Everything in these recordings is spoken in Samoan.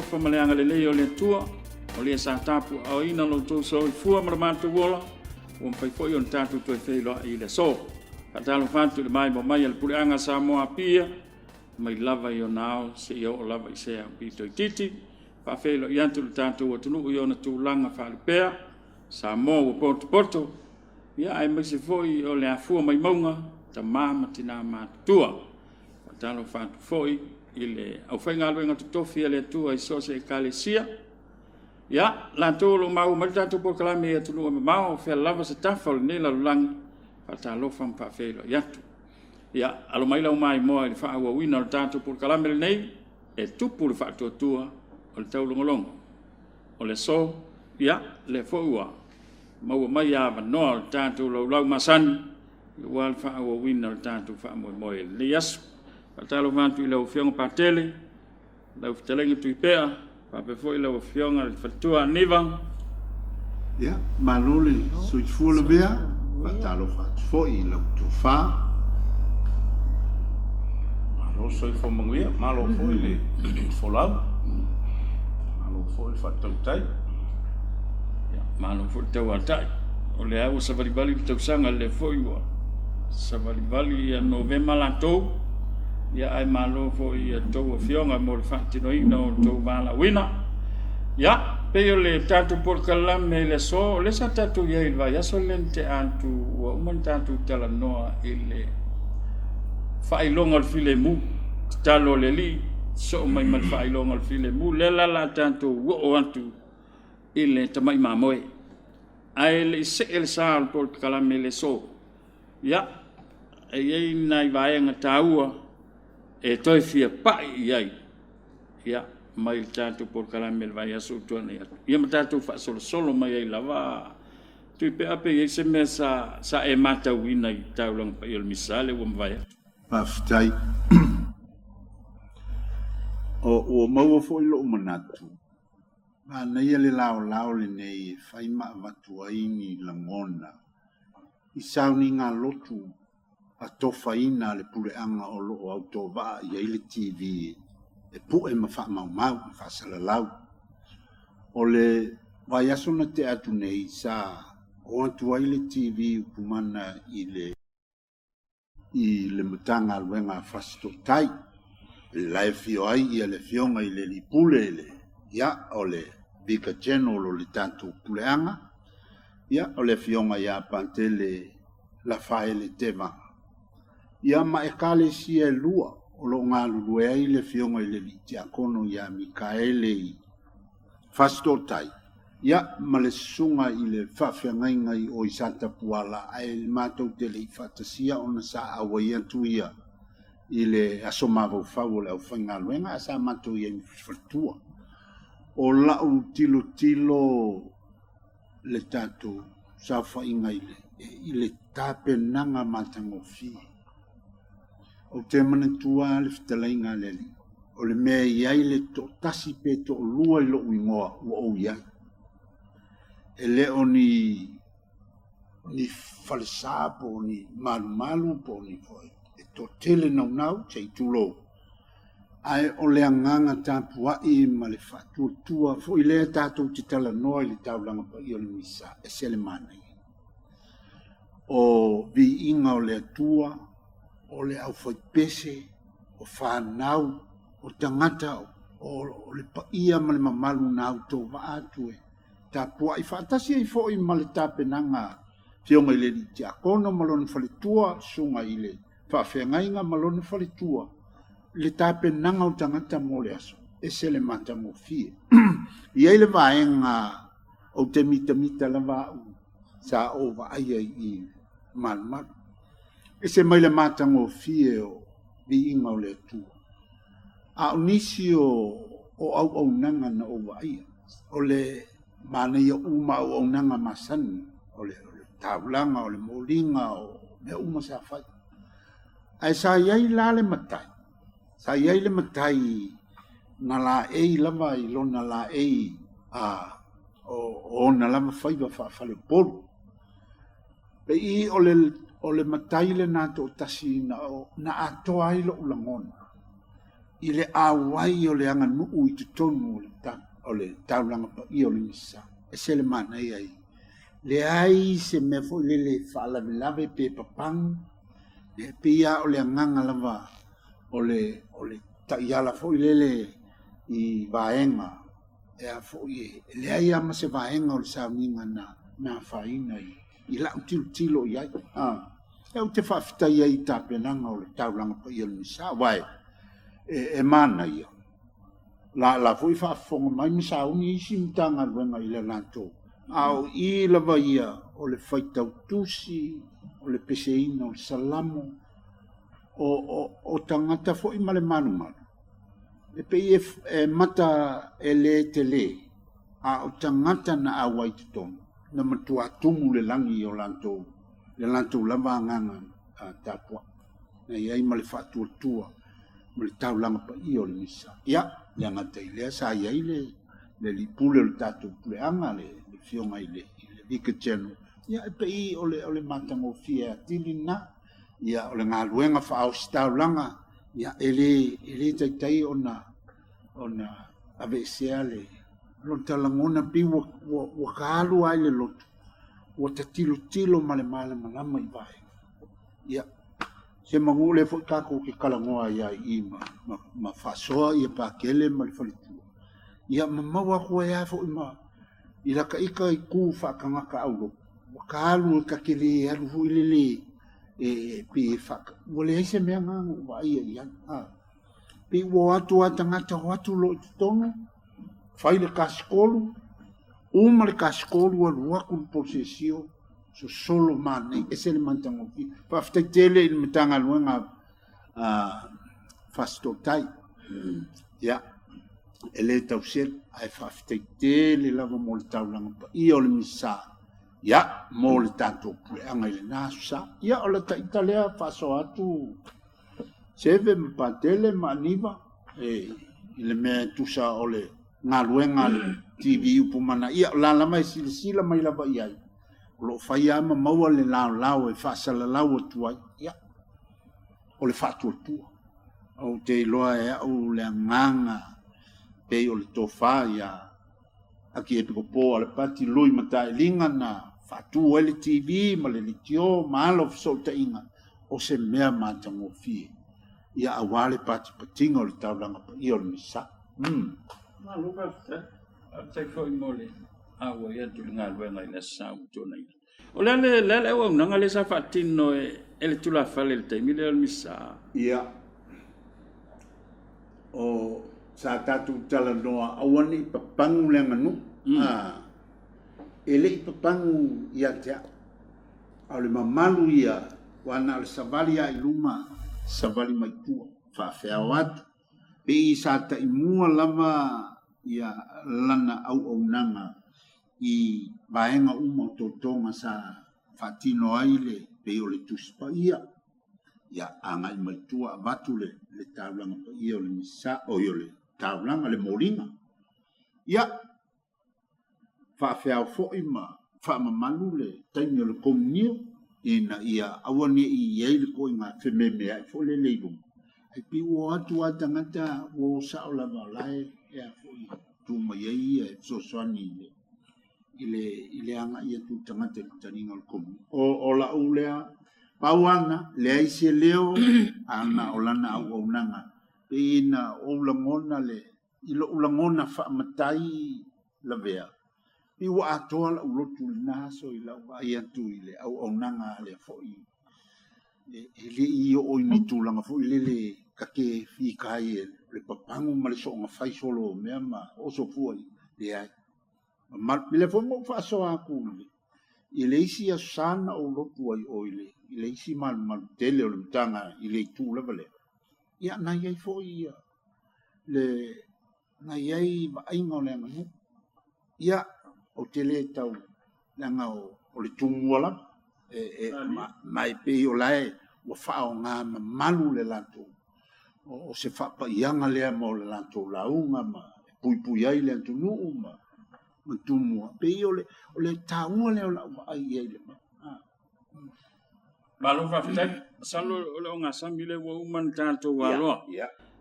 alofa ma le agalelei o le Atua, o lea sa tapuaaoina lo outou soifua ma lo matou ola, ua mafai foi ona tatou toe feiloai i le aso. Faatalofa atu i le maimoa mai a le Puleaga a Samoa Apia, mai lava i ona ao seia oo lava i se aupito itiiti. Faafeiloai atu i le tatou atunuu i ona tulaga faalupea, Samoa ua potopoto, ia aemaise foi o le afua mai mauga, tama ma tina matutua. Faatalofa atu foi i le aufaigaluega totofi a le Atua i so o se Ekalesia, ia, latou o lo o maua mai le tatou polokalame i atunuu e mamao, o fea lava se tafa o lenei lalolagi, faatalofa ma faafeiloai atu. Ia, alo mai lau maimoa i le faaauauina o le tatou polokalame lenei, e tupu le faatuatua o le taulogologo. O le aso, ia, lea foi ua maua mai avanoa o le tatou laulau masani, aua le faaauauina o le tatou faamoemoe i lenei aso. Faatalofa atu i lau Afioga Patele, lau Fetalaiga Tuipea, faapea foi lau Afioga i le Faletua Aniva. Ia, malo le soifua lavea, faatalofa atu foi i lau tofa. Malo le soifua manuia, malo foi le folau, malo foi le faatautai. Ia, malo foi le tauatai. O lea ua savalivali le tausaga, lea foi ua savalivali ia Novema latou, ia ae malo foi i a outou afioga mo le faatinoina o outou valaauina. Ia, pei o le tatou polokalame i le aso, o lea sa tatou i ai i le vaiaso lea na tea atu, ua uma ona tatou talanoa i le faailoga o le filemu, tatalo a le Alii, sosoo mai ma le faailoga o le filemu. O lea la o le a tatou oo atu i le tamai mamoe. Ae le i see le sa o le polokalame i le aso, ia, e i ai nai vaega taua e toe fia pai i ai, ia, mai le tatou polokalame i le vaiaso ua tuanai atu, ia ma tatou faasolosolo mai ai lava. Tuipeap, pe i ai se mea sa e matauina i Taulaga Paia o le Misa lea ua mavae atu? Faafetai. Ua maua foi lou manatu Manaia le laolao lenei e fai ma avatu ai ni lagona i sauniga lotu atofaina a le puleaga o lo o autovaa i ai le TV e pue ma faamaumau ma faasalalau. O le vaiaso na tea atu nei sa o atu ai le TV Upumana i le i le Matagaluega a Fasitootai, la e afio ai ia le Afioga i le Alii Pule, le, ia, o le Vicar General o le tatou puleaga, ia, o le Afioga ia Patele Lafaele Tevaga, ia ma Ekalesia e lua o lo o galulue ai le Afioga i le Alii Tiakono ia Mikaele i Fasitootai, ia ma le susuga i le faafeagaiga i o i Satapuala, ae matou te le i faatasia ona sa auai atu ia i le aso mafaufau o le aufaigaluega, ae sa matou i ai ma faletua. O lau tilotilo le tatou saofaiga i le tapenaga matagofie. Ou te manatua le fetalaiga a le Alii, o le mea e i ai le toatasi pe toalua i lou igoa ua ou i ai. E le o ni ni falesa po o ni malumalu po o ni foi e toatele naunau se i tulou, ae o le agaga tapuai ma le faatuatua foi lea tatou te talanoa i le taulaga paia o le Misa, e ese le manaia. O viiga o le Atua, o le aufaipese, o fanau, o tagata, o le paia ma le mamalu na autovaa atu e tapuai faatasi ai foi ma le tapenaga Afioga i le Alii Tiakono ma lona faletua, susuga i le faafeagaiga ma lona faletua, le tapenaga o tagata mo le aso, ese le matagofie. E i ai le vaega ou te mitamita lava au sa ou vaaia i Malumalu. Ese mai le matagofie o viiga o le Atua. A o nisi o auaunaga na ou vaaia, o le manaia uma auaunaga masani, o le taulaga, o le moliga, o mea uma sa fai. Ae sa i ai la le matai, sa i ai le matai na laei lava i lona laei a o ona lava faiva faafaleupolu. Pei o le, o le matai lena toatasi na, na atoa ai lou lagona i le auai o le aganuu i totonu o le o le taulaga paia o le Misa. E se le manaia i leai se mea foi lele e faalavelave pe papagu, e pei lava o le agaga lava o le, o le taiala foi lele i vaega e a foi e leai lava ma se vaega o le sauniga na na afaina i, i lau tilotilo i ai. Ah, e ou te faafetai ai i tapenaga o le taulaga paia o le Misa, aua e, e, e manaia. La, la foi faafofoga mai ma sauni isi Matagaluega i le latou. A o i lava ia o le faitau tusi, o le peseina o le salamo, o, o, o tagata foi ma le malumalu, e pei e, e mata e le tele, a o tagata na auai i totonu, na matua tumu le lagi i o latou, le latou lava agaga tapuai. Na i ai ma le faatuatua ma le taulaga paia o le misa. Ia, le gata i lea sa i ai le, le alii pule o le tatou puleaga, le, le afioga i le, i le Vicar General. Ia, e pei o le, o le matagofie atili lena. Ia, o le galuega faaositaulaga, ia, e le, e le taitai ona, ona aveesea le, lota lagona pei ua, ua, ua ka alu ai le loto, ua ta tilotilo ma le malamalama i vaega. Ia, se manu lea foi tatou te talanoa ai lava i i ma, ma, ma faasoa ia Patele ma le faletua. Ia, ma maua atu ai lava foi ma i lata ita itu faatagata aulotu, ua ta alu ta te le alu foi lele e, e pei e faata, ua leai se mea na na ou vaaia i ai. A, pei ua o atu lava tagata o atu loa i totonu, fai le tasikolu, uma le tasikolu alu atu le polosesio, sosolo manei, ese le matagofie. Faafetai tele i le Matagaluega a Fasitootai. Ia, e le tau selu, ae faafetai tele lava mo le taulaga paia o le Misa, ia, mo le tatou puleaga i lena aso sa. Ia, o lata ita lea faasoa atu Seve ma Patele ma Aniva e, i le mea e tusa o le galuega a le TV Upu Mana. Ia, o la lava e silasila mai lava i ai, o lo o fai lava ma maua le laolao e faasalalau atu ai. Ia, o le faatuatua. Ou te iloa e au le agaga pei o le tofa ia Akiepikopo Alepati Lui Matailiga na faatu ai le TV ma le leitio ma ala o fesootaiga, o se mea matagofie ia aua le patipatiga o le taulaga paia o le Misa. Mm. Malo faafetai. Faafetai foi mo le auai atu i le galuega i le Aso Sa ua tuanai. O le a le, le a le auaunaga lea sa faatino e, e le tulafale i le taimi lea o le Misa? Ia, o sa tatou talanoa aua ne i papagu le aganuu. Mm. Ah, e le i papagu ia te au. A o le mamalu ia, ua na o le savali lava i luma, savali mai tua, faafeao atu. Pei sa taimua lava ia lana auaunaga i vaega uma o totoga sa faatino ai le pei o le Tusi Paia, ia agai mai tua avatu le, le taulaga paia o le misa, oi o le taulaga, le moliga. Ia, faafeao foi ma faamamalu le taimi o le komunio, ina ia aua ne i i ai le ituaiga fememeai foi lele i luga. Ae pei ua o atu lava tagata ua o sao lava o la e, e a foi tu mai ai ia e fesoasoani i le, i le, i le agai atu o tagata i le taliga o le komunio. O, o lau lea, pau ana, leai se leo, ana o lana auaunaga, pei na ou lagona le, i lou lagona faamatai lavea, pei ua atoa lau lotu i lena aso i lau vaai atu i le auaunaga a lea foi e le i oo i ni tulaga foi lele ta te fika ai e le papagu ma le soonga fai solo o mea ma oso fua i leai. Mamalu, i lea foi na ou faasoa atu i le isi aso sa na ou lotu ai o i le, i le isi malumalu tele o le mataga i le itu lava lea. Ia, na i ai foi ia le, na i ai vaaiga o le aganuu. Ia, ou te le tau, leaga o, o le tumua lava, e, e, ma, ma e pei o la e ua faaaoga mamalu le latou, o, o se faapaiaga lea mo le latou lauga ma e puipui ai le atunuu ma, ma tumua. Pei o le, o le taua lea o lau vaai i ai i le mea. Ah. Malo faafetai. Masalo o le ogasami lea ua uma ona tatou aloa.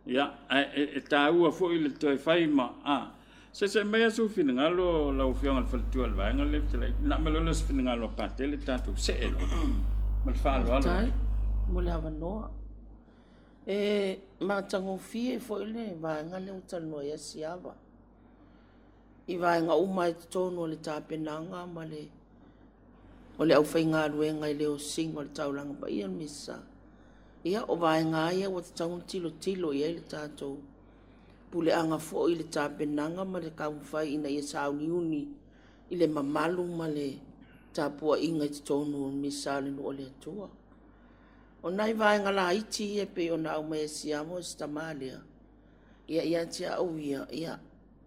Ia, ae e taua foi le toe fai ma a. Seese'e mai sou finagalo lau Afioga i le Faletua i le vaega lea fetalai. Na ma le se finagalo a Patele tatou se'e loa. Ma le faaaloalo. Faafetai mo le avanoa. E matagofie foi le vaega lea ua talanoa ai Asiava i vaega uma i totonu o le tapenaga ma le o le aufaigaluega i le osiga o le taulaga paia o le Misa. Ia, o vaega lava ia ua tatau ona tilotilo i ai le tatou puleaga foi i le tapenaga ma le taumafai ina ia sauniuni i le mamalu ma le tapuaiga i totonu o le Misa a le nuu o le Atua. O nai vaega laiti ia e pei ona aumai e Siama o si tama lea, ia ia te au ia, ia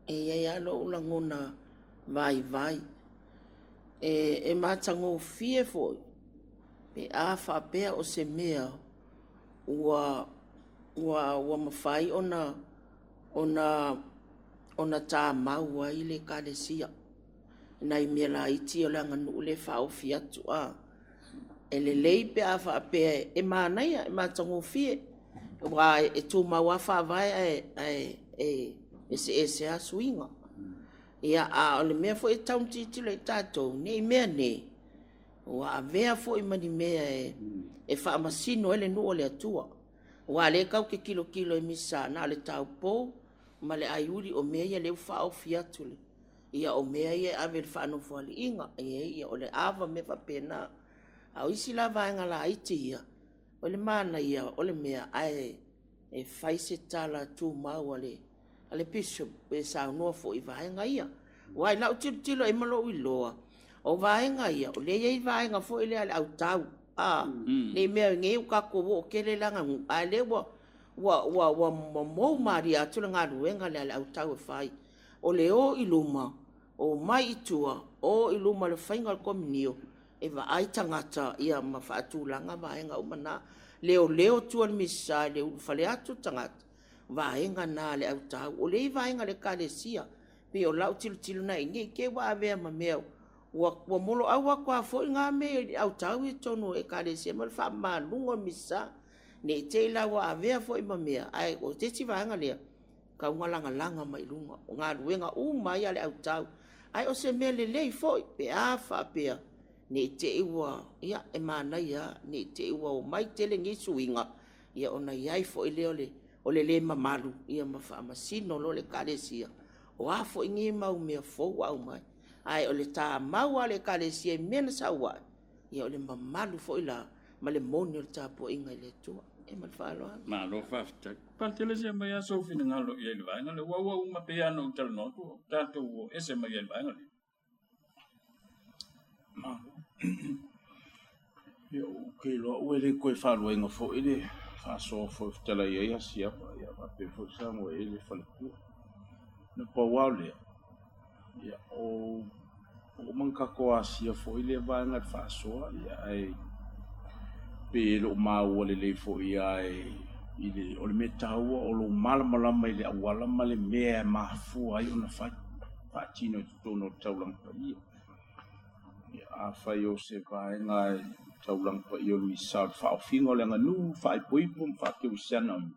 e i ai lava lou lagona vaivai. E matagofie foi pe a faapea o se mea ua mafai ona tamau ai le Ekalesia. Nai mea laiti ia o le aganuu lea e faaofi atu. E lelei pe a faapea e manaia, e matagofie, aua e tumau lava faavae ae eseese lava suiga. Ia, a o le mea foi e tatau ona tilotilo i ai tatou, ne i meaane ua avea foi ma ni mea e faamasino ai le nuu o le Atua. Aua o lea tatou te tilotilo i Misa, na o le taupou ma le aiuli, o mea ia o lea ua faaofi atu, ia o mea ia e ave i le faanofoaliiga, o le ava ma mea faapena. A o isi la vaega laiti ia, o le manaia o le mea ae fai se tala tumau a le Bishop pe saunoa foi i vaega ia. Aua i lau tilotilo i ai ma lou iloa, o vaega ia, o lea e i ai vaega foi lea a le autau, ne i mea nei ua tatou oo tele i le aganuu, a o lea ua mou malie atu le galuega lea a le autau e fai. O le o i luma, omai i tua, o i luma i le faiga o le komunio, e vaai tagata ma faatulaga vaega uma na. Leoleo tua i le Misa i le ulufale atu o tagata, vaega na a le autau. O lea e i ai vaega a le Ekalesia. Pei o lau tilotilo lena i ai, ne i te i ua avea ma mea ua moloau atu lava foi na mea i autau ia i totonu o Ekalesia ma le faamamaluga o le Misa. Ne i te i la ua avea foi ma mea, ae o le isi vaega lea, e tatau ona lagalaga mai luga. O galuega uma lava ia a le autau. Ae o se mea lelei foi pe a faapea, ne i te i ua, ia e manaia lava, ne i te i ua omai tele nei suiga, ia ona i ai foi lea o le le mamalu ma faamasino loa le Ekalesia. O a foi nei mau mea fou ua aumai, ae o le tamau lava o le Ekalesia i mea na sau ai, ia o le mamalu foi la ma le moni o le tapuaiga i le Atua. Ia ma le faaaloalo. Malo faafetai. Patele se aumai lava sou finagalo i ai i le vaega lea. Aua ua uma pei lava ona ou talanoa atu, ua tatou o ese mai ai i le vaega lea. Malo. Ia ou te iloa ua le toe faaluaina foi le faasoa foi fetalai ai Asiata, ia faapea foi saunoa i ai le faletua. Na pau lava o lea, ia o uma ona tatou asia foi lea vaega i le faasoa, ia ae pei e le o maua lelei foi lava i le, o le mea taua o lou malamalama i le auala ma le mea e mafua ai ona fai, faatino i totonu o le taulaga paia. Ia, afai o se vaega i taulaga paia o le Misa o le faaofiga o le aganuu, faaipoipo ma faakerisiano,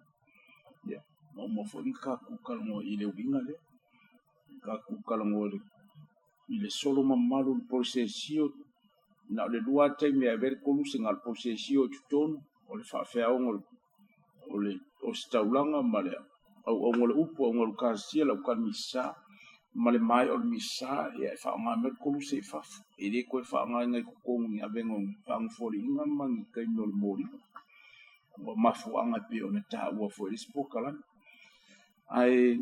ia, ua uma foi ona tatou talanoa i le uiga lea. Tatou talanoa i le solo mamalu i le polosesio, na o le lua lava taimi e ave ai le koluse, na o le polosesio i totonu o le faafeaoga o le ositaulaga ma le auauga o le upu, auauga o le Ekalesia, le aukalemisa ma le maea o le misa, ia e faaaoga mai le koluse i fafo. E le toe faaaogaina i totonu i ni avega o ni faanofoaliiga ma ni taimi o le moliga. Ua mafuaaga e pei ona taua foi i le isi polokalame. Ae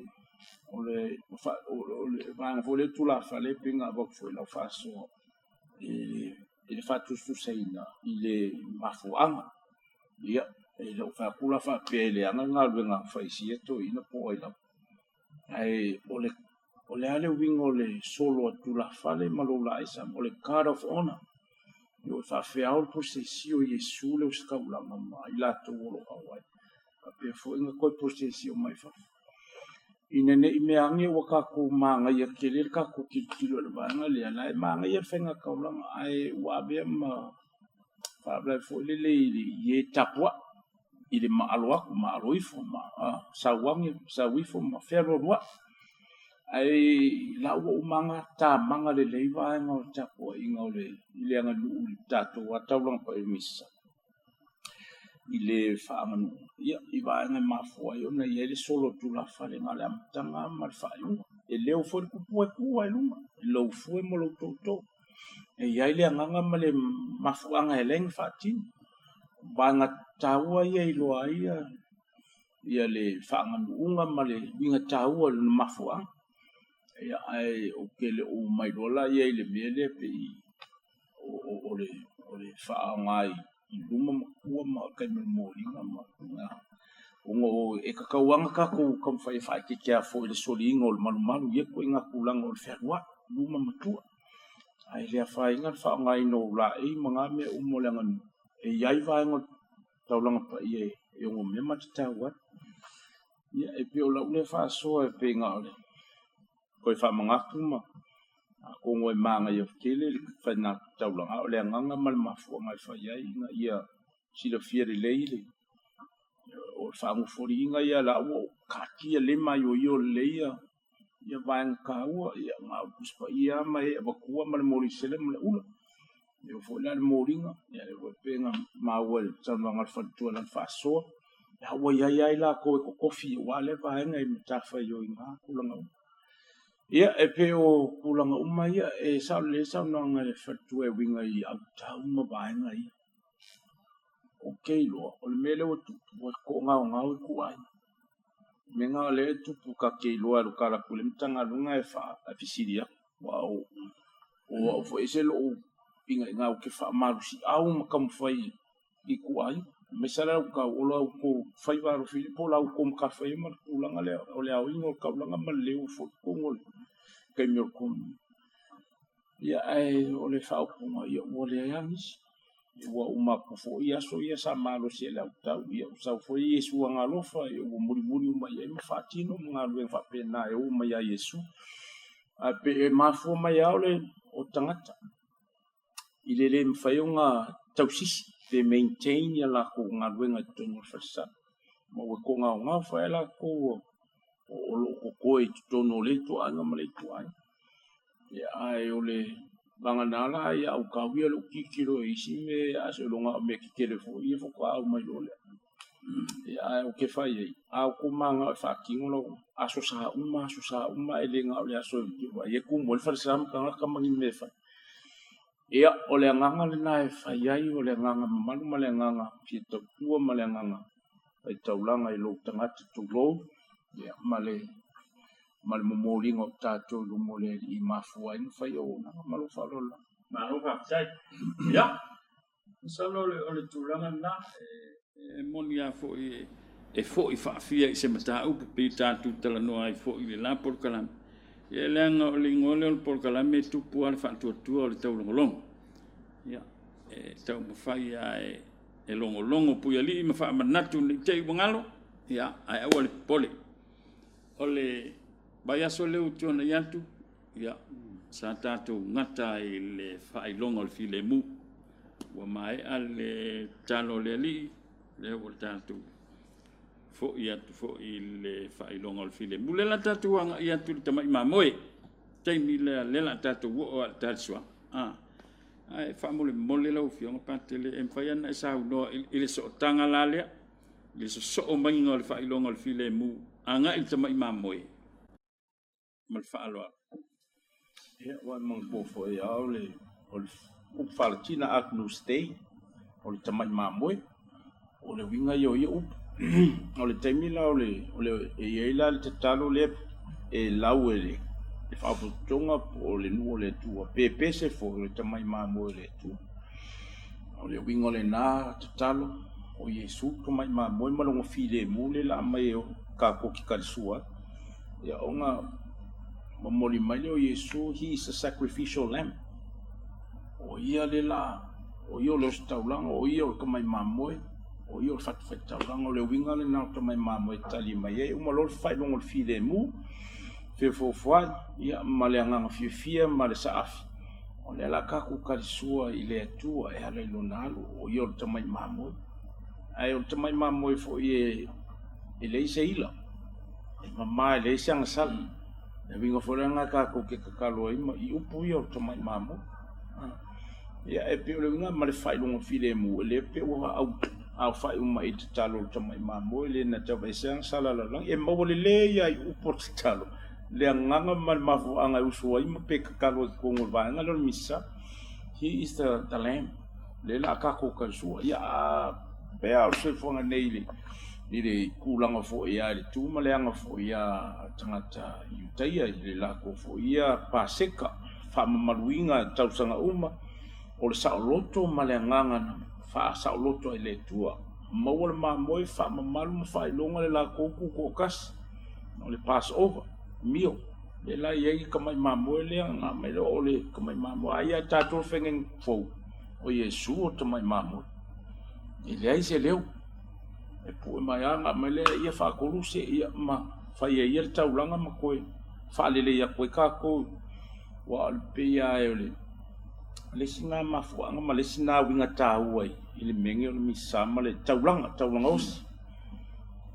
o le vaega foi lea tulafale pei ona avatu foi i lau faasoa i le faatusatusaina i le mafuaaga. Ia, e le o fai atu la faapea e leaga le galuega na fai e sia toeaiina po o ai lava. Ae o le a le uiga o le solo a tulafale ma lou laisa, o le guard of honor. E faafeao le posesio o Iesu le ositaulaga ma i latou o lo o auai. Faapea foi ona toe posesio mai fafo. Ina ne i mea ane ua tatou magaia tele le tatou tilotilo i le vaega lea, la e magaia le faiga taulaga, ae ua avea ma faalavelave foi lele i e tapuai i le maalo atu, maalo ifo, ma sau ane, sau ifo ma fealualuai. Ae la ua uma tamaga lelei vaega o le tapuaiga o le i le aganuu i le tatou taulaga paia o Misasa i le faaaganuu, ia, i vaega e mafua ai ona i ai le solo o tulafale na o le amataga ma le faaiuga. E leo foi le tupu e tu ai luga, lou fue ma lou toutou. E i ai le agaga ma le mafuaaga e ala ai ona faatino. Vaega taua ia e iloa ai ia le faaganuuga ma le uiga taua o le mafuaaga. Ia, ae ou te le o mailoa la i ai i le mea lea pei o le faaaoga i luma ma tua ma taimi o le moliga ma ona e tatau lava ona tatou taumafai e faaeteete foi i le soliina o le malumalu i ia ituaiga tulaga o le fealuai i luma ma tua. Ae le afaina le faaaogaina o laei ma na mea uma o le aganuu, e i ai vaega o le taulaga paia e onomea ma tatau ai. Ia, e pei o lau lea faasoa e pei na o le toe faamanatu ma atonu e manaia tele le faiga taulaga, o le agaga ma le mafuaaga e fai ai ina ia silafia lelei le o le faanofoliina ia la ua taatia lelei maioio lelei ia vaega taua, ia na o le Tusi Paia ma e avatua ma le molisela ma le ula. E oo foi la i le moliga, ia lea foi pei ona maua i le saunoaga a le faletua i lana faasoa, a ua i ai lava i latou e totofi aua lea vaega i matafaioi i na tulaga uma. Ia, e pei o tulaga uma ia, e sao lelei le saunoaga a le faletua e uiga i autau ma vaega ia. Ou te iloa, o le mea lea ua tupu, ua toagaogao ituaiga. O le mea lena o lea e tupu, ta te iloa e tautala atu i le Matagaluega e faafesili atu. Aua o au foi e ese lou inaina ou te faamalosiau ma taumafai i ituaiga. Aemaise lava le autau, o la outou faiva alofilima po o la outou matafaioi ma le tulaga lea o le aoina o le taulaga ma le le o ifo i totonu o le taimi o le Komiti. Ia, ae o le faaupuga, ia ua leai lava nisi. Ua uma atu foi aso ia sa malosi ai le autau, ia ua sau foi Iesu Agaalofa, ia ua mulimuli uma i ai ma faatino ma galuega faapena e oo mai ia Iesu. Ae pei e mafua mai lava o tagata i le le mafai ona tausisi pe maintain ia latou galuega i totonu o le falesa. Ma ua toagaogao foi latou o lo o totoe i totonu o lea ituaiga ma lea ituaiga. Ia, ae o le vagana la ia autau ia o lea ou tilotilo i isi mea seiloga o mea tetele foi ia faatoa au mai loa lea. Ia, ae ou te fai i ai, a outou mananao e faatino lau aso sa uma, aso sa uma, e le na o le aso e vaai e tumu ai le falesa ma tagata ma ni mea e fai. Ia, o le agaga lena e fai ai, o le agaga mamalu ma le agaga fia tautua ma le agaga faitaulaga i lou tagata tulou, ia, ma le momoliga o tatou i luma o le Alii e mafua ai ona fai auaunaga. Ma lou faaaloalo lava. Malo faafetai. Ia, masalo o le tulaga lena e moni lava foi e foi faafia i se mataupu pei tatou talanoa ai foi i le la polokalame. Ia leaga o le igoa lea o le polokalame e tupu lava le faatuatua o le taulogologo. Ia, e taumafai lava e logologo puialii ma faamanatu ne i te i ua galo, ia, ae aua le popole. O le vaiaso lea ua tuanai atu, ia, sa tatou gata ai i le faailoga o le filemu. Ua maea le tatalo a le Alii, lea ua tatou foi atu foi i le faailoga o le filemu. Lea la tatou agai atu i le tamai mamoe, taimi lea lea la tatou oo lava i le talisoa. Ae faamolemole lau Afioga Patele, e mafai ona e saunoa i le sootaga la lea, i le sosoo maiga o le faailoga o le filemu agai i le tamai mamoe. Ma le faaaloalo. Ia, ua e manatua foi lava o le upu faalatina Agnus Dei, o le tamai mamoe. O le uiga ia o ia upu. O le taimi la o le e i ai la le tatalo lea e lau e le faapotopotoga po o le nuu o le Atua, pe pese foi o le tamai mamoe o le Atua. O le uiga o lena tatalo, o Iesu le tamai mamoe ma lona filemu lea la aumai e tatou te talisua ai. Ia ona momoli mai lea o Iesu, he is a sacrificial lamb. O ia le la, o ia o le ositaulaga, o ia o le tamai mamoe, o ia o le fatafaitaulaga. O le uiga lena o le tamai mamoe e tali mai ai. Uma loa le faailoga o le filemu, fefofoai, ia, ma le agaga fiafia ma le saafi. O lea la tatou talisua i le Atua e ala i lona alu, o ia o le tamai mamoe. Ae o le tamai mamoe foi e leai se ila, e mama e leai se agasala. Le uiga foi lena tatou te tatalo ai ma i upu ia o le tamai mamoe. Ia e pei o le uiga ma le faailoga filemu, e le pei ua aofai uma i le tatalo o le tamai mamoe le na tau ese ana sala lalolagi. E maua lelei lava i upu o le tatalo le agaga ma le mafuaaga e usu ai ma pe tatalo ai i totonu o le vaega lea o le Misa. He is the lamb. Lea la a tatou talisua. Ia a pea o le soifuaga nei i le i le tulaga foi ia i le tu ma le aga foi ia tagata Iutaia i le latou foi ia Paseka faamamaluina i tausaga uma o le saoloto ma le agaga na faasaoloto ai le Atua. Maua le mamoe, faamamalu ma faailoga le latou tutoatasi o le Passover meal. Lea la e i ai le tamai mamoe lea na aumai lea o le tamai mamoe. A ia i tatou le faiga fou, o Iesu o le tamai mamoe. E leai se leo. E pue mai lava ona aumai lea ia faakoluse ia ma fai ai ia le taulaga ma toe faalelei atu ai tatou. Aua o le pei lava o le isi lena mafuaaga ma le isi lena uiga taua i le mea lenei o le misa ma le taulaga, taulaga osi.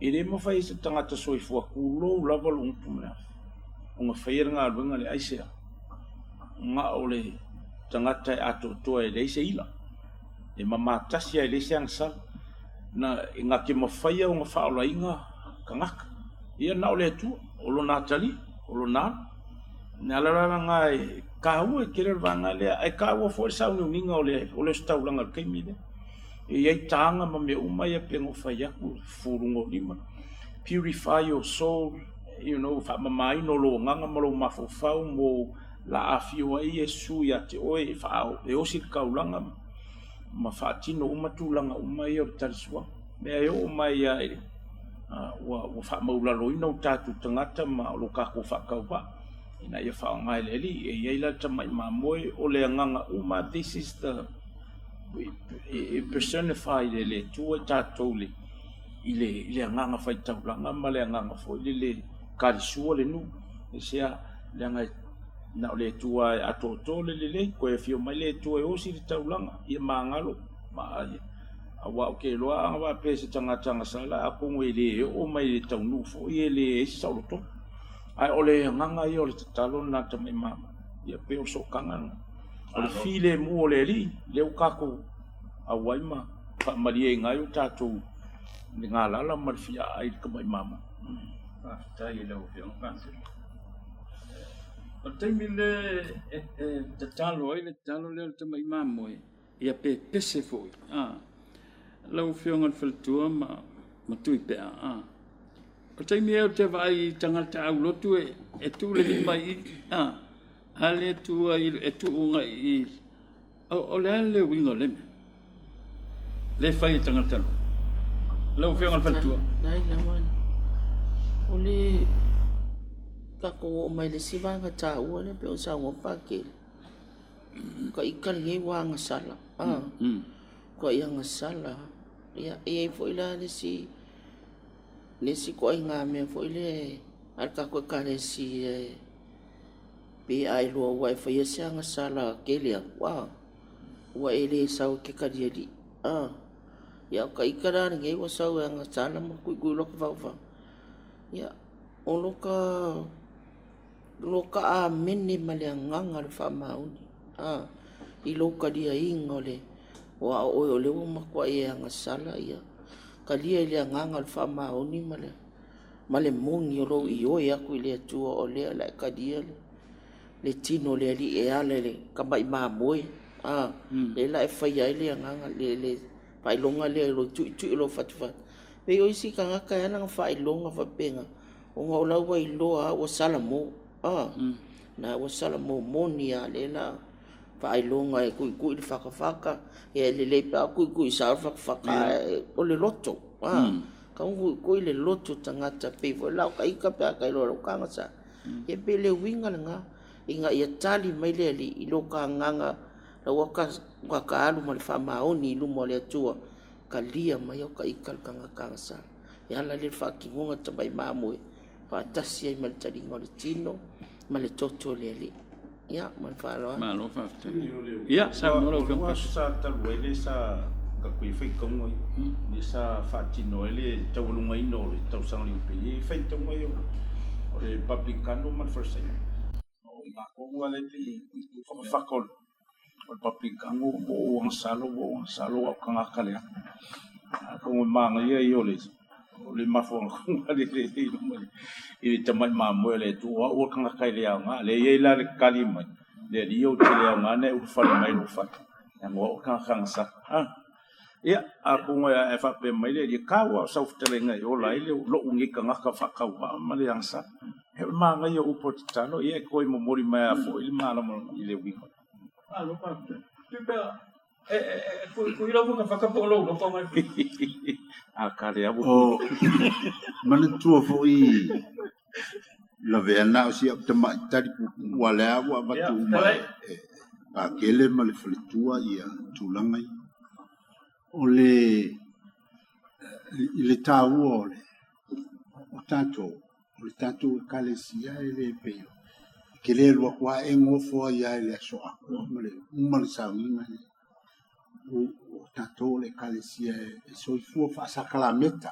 E le mafai e se tagata soifua tulou lava lou gutu ma le afi ona faia le galuega lea. Aisea? Na o le tagata e atoatoa e leai se ila, e mama tasi lava e leai se agasala. Na, na te mafaia ona faaolaina tagata. Ia na o le Atua, o lona atalii, o lona alo. O le ala la lena e taua ai tele le vaega lea, ae taua foi le sauniuniga o le o le ositaulaga i le taimi lea. E i ai taga ma mea uma ia pei ona ou fai atu, fufuluga o lima, purify your soul, you know, faamamaina o lou agaga ma lou mafaufau mo la afio ai Iesu ia te oe e, faa, e osi le taulaga ma faatino uma tulaga uma ia o le talisuaga. Mea e oo mai lava i ua, ua faamaulaloina o tatou tagata ma o lo tatou faatauvaa ina ia faaaoga e le Alii. E i ai la le tamai mamoe o le agaga uma, this is the e personify e le Atua i tatou i le, i le agaga faitaulaga ma le agaga foi lele talisua le nuu. Aisea? Leaga e na o le Atua e atoatoa le lelei, toe afio mai le Atua e osi le taulaga, ia magalo ma ia. Aua ou te iloa a faapea se tagata agasala, atonu e le oo mai i le taunuu foi e leai se saolotoga. Ae o le agaga ia o le tatalo lena a tamai mama, ia pei o le sootaga lena. O le filemu o le Alii, lea ua tatou auai ma faamalieina ai o tatou le galala ma le fiaa i le tamai mama. Faafetai i lau Afioga Pastor. O le taimi le e tatalo ai le tatalo lea o le tamai mamoe, ia pepese foi. Ah, lau Afioga i le Faletua ma, ma Tuipea, ah. O le taimi ea ou te vaai i tagata aulotu e, e tuu le lima i i, ah, a le tua i, e tuu agai i i. O, o le a le uiga o lea mea? Le fai e tagata loa. Lau Afioga i le Faletua. Lai lava. O le tatou oo mai le isi vaega taua lea pei ona saunoa Pakele. Ka ika lenei ua agasala. Ah. Ka i agasala. Ia, e i ai foi la le isi le isi ituaiga mea foi lea a le tatou ekalesia e pe a iloa ua e faia se agasala tele atu, ah, ua e le sau e te talialii. Ah, ia o ka ika la lenei ua sau e agasala ma tuitui loa faufau. Ia, o loka loka amene ma le agaga o le faamaoni. Ah, i lou taliaiga o le aua o oe o lea ua matuai e agasala ia talia i le agaga o le faamaoni ma le ma le moni o lou ioe atu i le Atua o lea o le a e talia le le tino o le Alii e ala i le tamai mamoe, a, lea la e faia ai le agaga, le, le faailoga lea i lou tuitui o lou fatufatu. Pei o isi tagata e ala ona faailoga faapena, ona o la ua iloa lava ua salamo, a, na ua salamo moni lava lea la faailoga e tuitui le fatafata, ia e lelei pe a tuitui sao le fatafata, ae o le loto, a, tau tuitui le loto o tagata, pei foi la o ta ita pe a ta iloa loa ua agasala. Ia pei o le uiga lena, ina ia tali mai le Alii i lo ta agaga la ua ta alu ma le faamaoni i luma o le Atua, talia mai au ta ita le tagata agasala. E ala lea i le faatinoga tamai mamoe faatasi ai ma le taliga o le tino ma le toto o le Alii. Ia, ma le faaaloalo. Malo faafetai. Ia, saunoa lau Afioga. O le aso sa talu ai lea sa tatou i faitauga ia, lea sa faatino ai le taualugaina o le tausaga o le Iupeli, e faitauga ia O le Papilikano ma le Falesaina. O i matou lava lea e pei e fafafata o le Papilikano ua ou agasala, ua ou agasala ua ou tagata leaga. Atonu e manaia ia o le o le mafuaaga tonu lava lea i le tamai mamoe a le Atua, o au o le tagata e le aoga. Lea e i ai la le tali mai, le Alii ou te le aoga na e ulufale mai i lou fale, leaga o au o le tagata agasala. Ia, atonu e faapea mai le Alii, tau lava o sau fetalaiga e ola ai lou nei tagata faatauvaa ma le agasala. E manaia o upu o le tatalo, ia e toe momoli mai lava foi le malamalama i le uiga. Malo faafetai. O manatua foi lavea na o si au tamaitali puupuu aua o lea ua avatu uma e Pakele ma le faletua ia tulaga ia. O le i le taua o le o tatou o le tatou ekalesia e le pei e te le alu atu lava e nofo ai lava i le aso atoa ma le uma le sauniga o tatou o le ekalesia e soifua faasakalameta.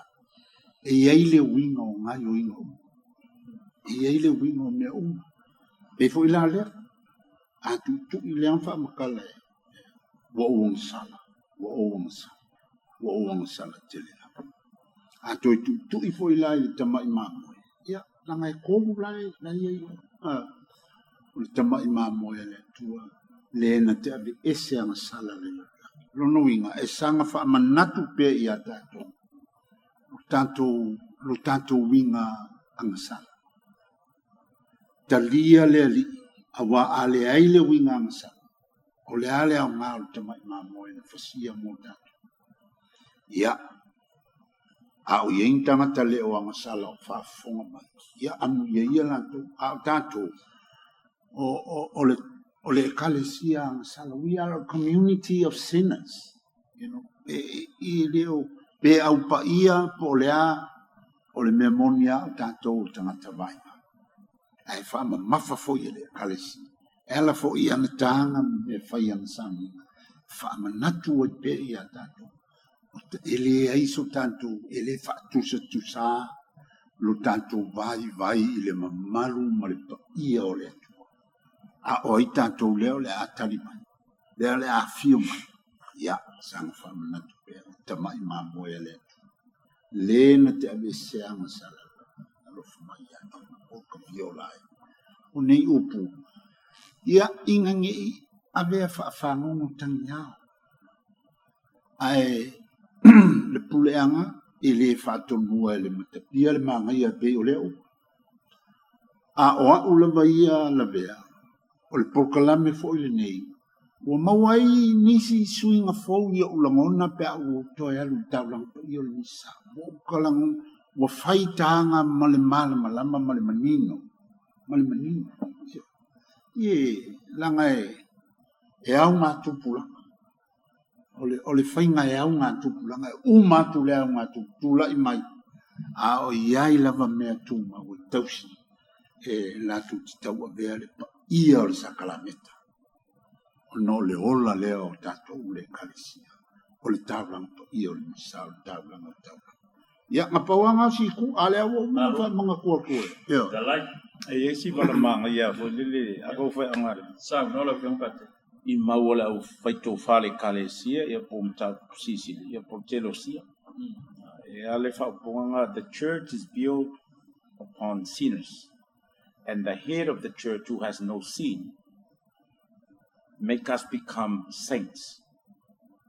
E i ai le uiga o gaoioiga uma. E i ai le uiga o mea uma. E pei foi la lea, a tuitui lea faamatala e ua ou agasala, ua ou agasala, ua ou agasala tele lava. A toe tuitui foi la i le tamai mamoe, ia, leaga e tolu la e i ai o le tamai mamoe a le Atua, le na te aveese agasala le lalolagi. Lona uiga, e saga faamanatu pea ia tatou, o tatou, lo tatou uiga agasala. Talia le Alii, aua a leai le uiga agasala, o le a le aoga o le tamai mamoe na fasia mo tatou? Ia, a o i ai ni tagata le o agasala o faafofoga mai, ia amuia ia latou. A o tatou, o le ekalesia agasala, we are a community of sinners. You know, e le o, pe aupaia po o le a, o le mea moni lava o tatou o tagata vaivai. Ae faamamafa foi e le ekalesia. E ala foi i ana taga ma mea fai ana sauniga, faamanatu ai pea ia tatou. E leai so tatou, e le faatusatusa lo tatou vaivai i le mamalu ma le paia o le Atua. A o ai tatou lea o le a tali mai, lea o le a afio mai, ia, saga faamanatu pea le tamai mamoe a le Atua. Le na te aveesea agasala alofa mai ia te o ka viola ai. O nei upu, ia ina ne i avea faafagogo tagiao, ae le puleaga e le faatonua e le matapia le magaia e pei o lea upu. A o au lava ia lavea, o le polokalame foi lenei, ua maua ai nisi suiga fou i ou lagona pe a ou toe alu i le taulaga paia o le misa. Ua ou talanoa, ua fai taga ma le malamalama ma le manino, ma le manino. Ie, leaga e ao ngā tupulaga. O le faiga e ao ngā tupulaga, e uma atu le ao ngā tupulaga mai, a o i ai lava mea tumau e tausi e latou te tauavea le paia o le sakalameta. Ona o le ola lea o tatou le ekalesia, o le taulaga paia o le misa, o le taulaga o taulaga. Ia, na pau lava na o si itu, a lea ua uma ona faamanatu atu e. Ioe. E i ai si vala manaia foi lele a tou faiaoga le. Saunoa lau Afioga Patrick. I mau o le aufaitofa a le Ekalesia ia po o mataupu silisili ia po o le telosia. E a le faaupuga na, the church is built upon sinners and the head of the church who has no sin make us become saints.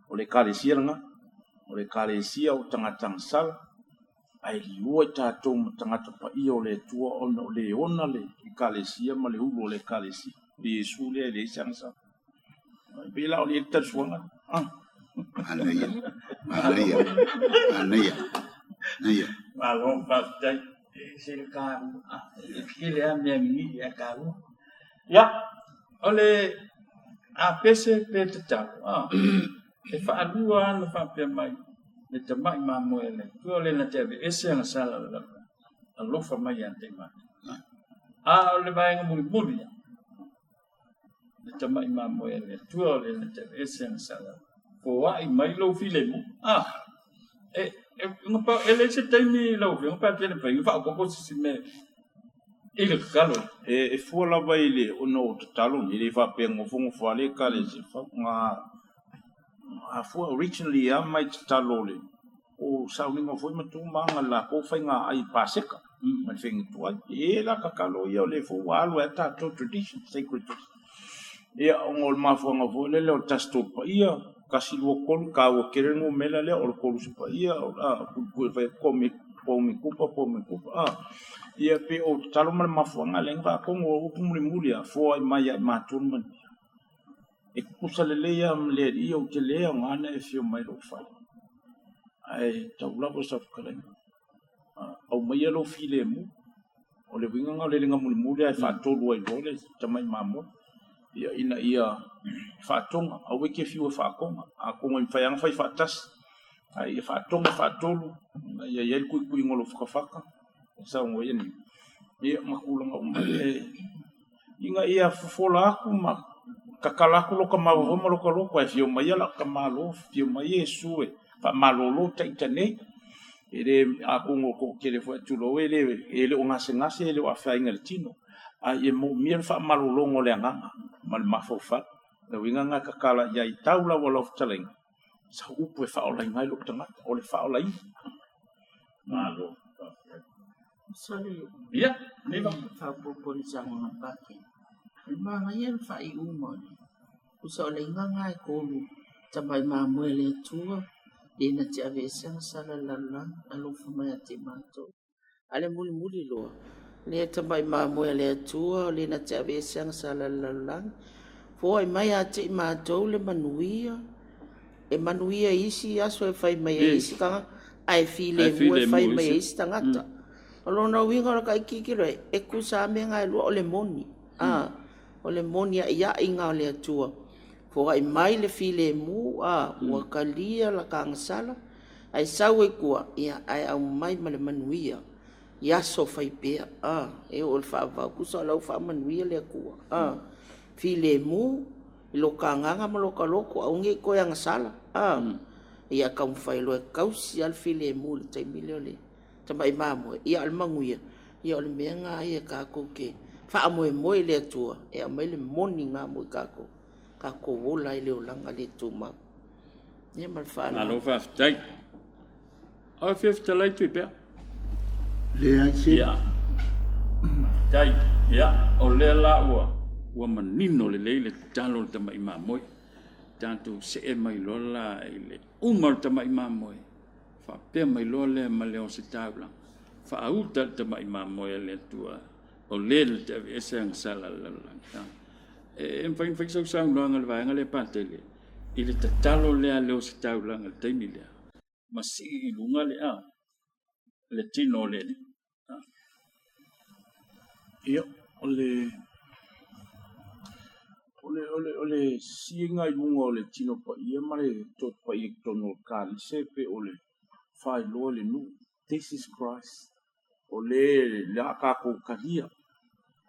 O le Ekalesia lena, o le Ekalesia o tagata agasala, ae liua i tatou ma tagata paia o le Atua ona o le ona le Ekalesia ma le ulu o le Ekalesia. O Iesu lea e leai se agasala. E pei la o le talisuaga. Manaia, manaia, manaia, manaia. Malo, faafetai. E se le taua. E tele lava mea nini ae taua. Ia, o le apese pe tatau, e faalua lava ona faapea mai le tamai mamoe a le Atua lea na te aveese agasala o le lalolagi, alofa mai ia te i matou. A o le vaega mulimuli, le tamai mamoe a le Atua lea na te aveese agasala, foai mai lou filemu. E leai se taimi lau Afioga pe a tele fai, faaopoopo se isi mea. I le tatalo. E fua lava i le ona o tatalo nei, e le faapea gofogofoa le Ekalesia na afua originally lava mai tatalo o le o sauniga foi ma tu ma aga i le latou faiga ai Paseka ma le faiga tuai. E la tatalo ia o lea foi ua alu ai tatou tradition, sacred tradition. Ia, ona o le mafuaaga foi lele o le tasi tolu paia, 1, 2, 3, taua tele le numera lea, o le 3 paia, o le puipui fai pomi kupa, pomi kupa. Ia, pe o tatalo ma le mafuaaga lea na faatonu o upu mulimuli lava, foai mai ia i matou le manuia. E tutusa lelei lava ma le Alii ou te le aoga ona e afio mai lou fale. Ae tau lava sau fetalaiga. Aumaia lou filemu. O le uiga na o le lega mulimuli lava e faatolu ai loa le tamai mamoe. Ia, ina ia faatoga, aua e te fiu e faatoga. Atonu e mafai lava ona fai faatasi. Ae ia faatoga faatolu, ina ia i ai le tuituiga o lou fatafata. E saunoa ia ni. Ia, ma tulaga uma e ina ia fofola atu ma tatala atu lota mafaufau ma lota loto, ae afio mai lau tamalo, afio mai Iesu e faamalolo ita nei. E le atonu o toatele foi tulou e le o gasegase, e le o afaina i le tino. Ae ia moomia le faamalologa o le agaga ma le mafaufau. Le uiga na tatala i ai tau lava lau fetalaiga, sau upu e faaolaina ai lou tagata, o le faaolaina. Malo. Sorry. Ia, Neva. Faaopoopo i le saunoaga a Pate. O le manaia le faaiuga o le pusa o le iga na e tolu tamai mamoe a le Atua, le na te aveesea agasala a le lalolagi, alofa mai ia te matou. A le mulimuli loa, le tamai mamoe a le Atua, le na te aveesea agasala a le lalolagi, foai mai ia te i matou le manuia, e manuia i isi aso e fai mai ai isi tagata, ae filemu e fai mai ai isi tagata. O lona uiga o le taititilo e tusa lava mea na e lua, o le moni. O le moni aiaiga o le Atua. Foai mai le filemu, ua talia la ta agasala, ae sau ai tua, ia, ae aumai ma le manuia i aso fai pea. E oo i le faavavau, tusa o la ua faamanuia le Atua. Filemu i lo ta agaga ma lo ta loto, aua ne i toe agasala. Ia taumafai loa e tausi lava le filemu i le taimi lea o le tamai mamoe, ia o le manuia, ia o le mea na ia tatou te faamoemoe i le Atua e aumai le moni na mo i tatou, tatou ola ai le olaga le tumau. Ia ma le faaaloalo. Malo faafetai. O fia fetalai tui pea. Leai se. Ia. Tai. Ia, o lea la ua manino lelei le tatalo o le tamai mamoe. Tatou see mai loa la i le uma o le tamai mamoe. Faapea mai loa lea ma le ositaulaga. Faauta le tamai mamoe a le Atua. O le le te aveese agasala a le lalolagi. E mafai fai sau saunoaga i le vaega lea Patele, i le tatalo lea a le ositaulaga i le taimi lea. Ma sii i luga le le tino o le Alii. Ia, o le siiga i luga o le tino paia ma le toto paia i totonu o le Ekalesia pe o le faailoa i le nuu. This is Christ. O le le a tatou talia.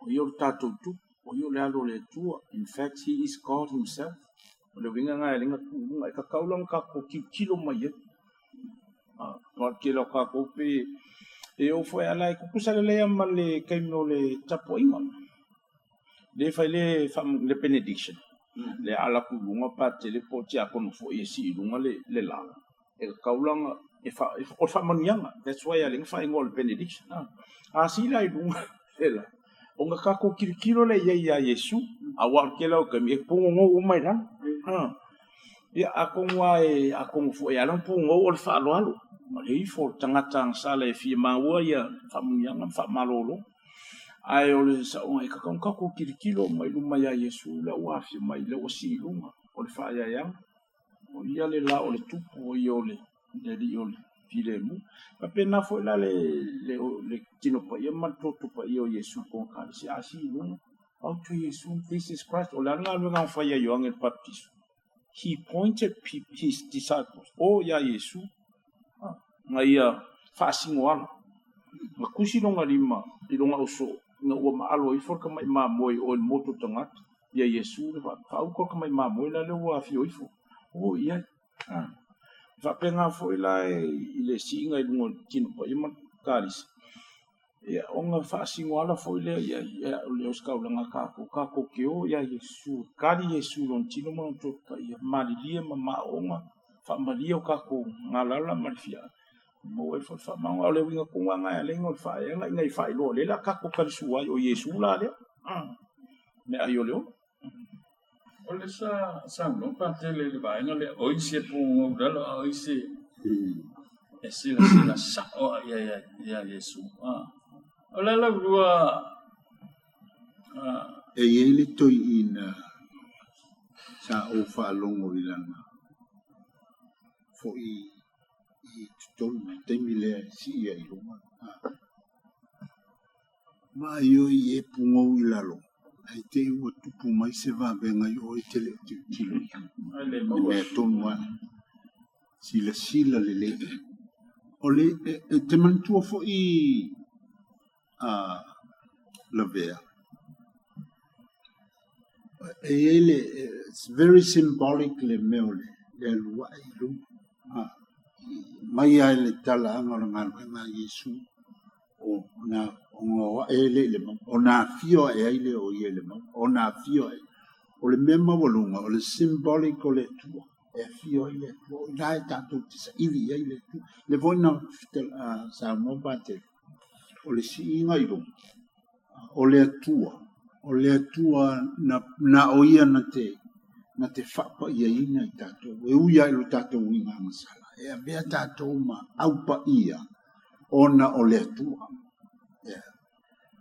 O ia o le tatou tupu, o ia o le alo o le Atua. In fact, he is God himself. O le uiga na e lenga tuuluga, e tatau la ona tatou tilotilo mai ai. O le tele o tatou pe e oo foi ala e tutusa lelei ma le taimi o le tapuaiga. Le fai le benediction. Le ala ku luga pa tele po o tiakono foi e sii i luga le la. E tatau la ona o le faamanuiaga. That's why a lenga faaigoa o le benediction. A sii la i luga le la, ona tatou tilotilo lea i ai ia Iesu, aua o le tele o taimi e pugogou uma i lalo. Ia, atonu atonu foi e ala ona pugogou o le faaaloalo. O le ifo o le tagata agasala e fia maua ia faamanuiaga ma faamalolo. Ae o le saoga e tatau ona tatou tilotilo mai luma ia Iesu lea ua afio mai, lea ua sii i luga o le faaeaeaga. O ia le la o le tupu, o ia o le Alii o le filemu. Faapena foi la le tino paia ma le toto paia o Iesu i totonu o Ekalesia. A sii i luga, autu Iesu, this is Christ. O le a le galuega na fai a Ioane le Papatiso? He pointed his disciples, o ia Iesu, na ia faasino ala. Na tusi longa lima i longa uso, ina ua maalo ifo le tamai mamoe o le moto tagata, ia Iesu le faauta le tamai mamoe la lea ua afio ifo. O i ai. Faapena foi la i le siiga i luga o le tino paia ma le Ekalesia. Ia ona faasino ala foi lea ia ia o le ositaulaga a tatou, tatou te o ia Iesu, kali Iesu i lona tino ma lona toto paia, malilie ma maoona, faamalie o tatou galala ma le fia maua ai foi le faamamaluga. A o le uiga tonu lava lena e ala ai ona o le faaeaga ina ia faailoa o lea o le a tatou talisua ai, o Iesu la lea, meaai o le ola. O le sa saunoa Patele i le vaega lea, o isi e pugou i lalo a o isi e silasila sao lava i ai ia Iesu. O le ala ulua. E i ai le toeaina sa ou faalogo i lana foi i totonu i le taimi lea e sii ai i luga. Vaai e pugou i lalo, ae te i ua tupu mai se vavega i o e te le o tilotilo i ai. Le mea tonu lava, silasila lelei. O le, e te manatua foi a Lavea, e i ai le, it's very symbolic le mea o le alu ae i luga. Mai lava i le talaaga o le galuega a Iesu, ona o ae lea i le mauga, ona afio ae ai lea o ia i le mauga, ona afio ae. O le mea maualuga, o le symbolic o le Atua, e afio ai le Atua, o i ina e tatou te saili i ai le Atua. O lea foi na saunoa Patele, o le siiga i luga, o le Atua, o le Atua na o ia na te faapaiaina i tatou, e ui lava i lo tatou uiga agasala, e avea tatou ma aupaia ona o le Atua.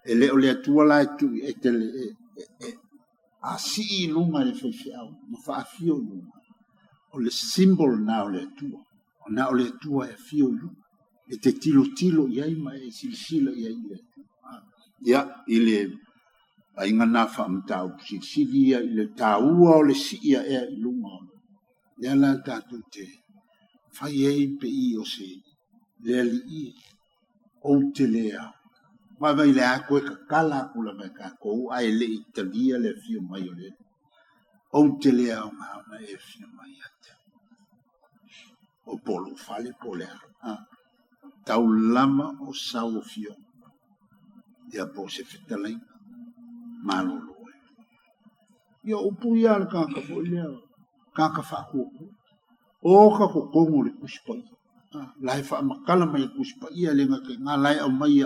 E le o le Atua la e tui e te a sii i luga e le faifeau ma faafio i luga, o le symbol na o le Atua, na o le Atua e afio i luga, e te tilotilo i ai ma e silasila i ai i le Atua. Ia, i le aiga na faamataupu silisili ia i le taua o le sii aea i luga o lea la tatou te fai ai pe i o se le alii ou te le ao. Vaavaai le a koe kakala aku lava e tatou ae le i talia le afio mai o le Alii. Ou te le aoga ona e afio mai ia te au. O po o lou fale po o le a. Tau lava o sau afioga. Ia po o se fetalaiga. Malolo ai. Ia upu ia a le tagata foi lea, tagata faatuatua. O ka totogo o le Tusi Paia. La e faamatala mai e le Tusi Paia le gata i ngā, la e aumai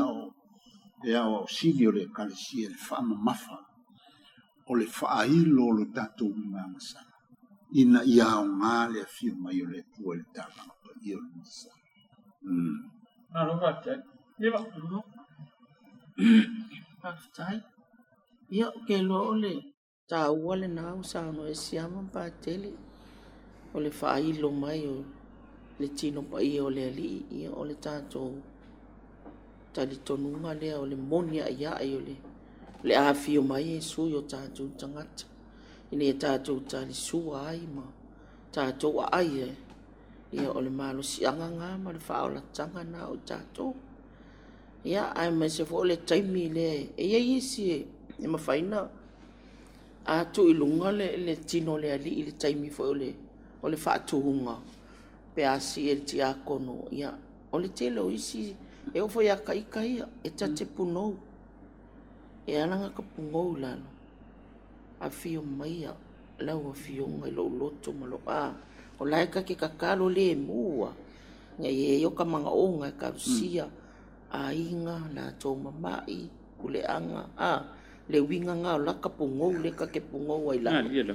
e ao sili o le Ekalesia le faamamafa o le faailo o lo tatou uiga agasala ina ia aoga le afio mai o le Atua i le taulaga paia o le Mesia. Malo faafetai. Ia. Faafetai. Ia, ou te iloa o le taua lena ua saunoa ai Siama ma Patele, o le faailo mai o le tino paia o le Alii, ia o le tatou talitonuga lea o le moni aiai o le afio mai Iesu i o tatou tagata, ina ia tatou talisua ai ma tatou aai ai, ia o le malosiaga lena ma le faaolataga lena o tatou. Ia, aemaise foi o le taimi lea e i ai isi e mafai ona atu i luga le tino o le Alii i le taimi foi o le faatuga pe a sii e le tiakono. Ia, o le tele o isi, e oo foi ia ita ia, e ta te punou. E ala ona ta punou i lalo, afio maia lau afioga i lou loto ma lou a. O la e ta te tatalo le mua, ina ia i ai o ta manaoga e talusia, aiga, latou mamai, puleaga, a, le uiga na o lata pugou le ta te pugou ai lalo.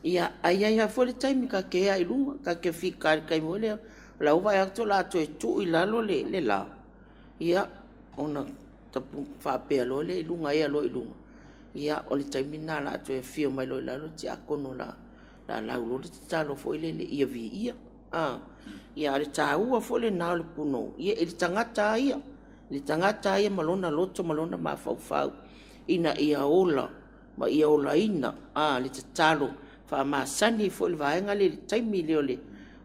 Ia, ai ai lava foi le taimi ta te ea i luga, ta te fika i le taimi foi lea, o la ua vaai atu o le a toe tuu i lalo le la, ia, ona faapea loa lea i luga, ea loa i luga, ia, o le taimi lena o le a toe afio mai loa i lalo le tiakono la lauloa le tatalo foi lele ia viia. Ia, a o le taua foi lena o le punou, ia, i le tagata ia, i le tagata ia ma lona loto ma lona mafaufau, ina ia ola ma ia olaina le tatalo faamasani foi le vaega lea i le taimi lea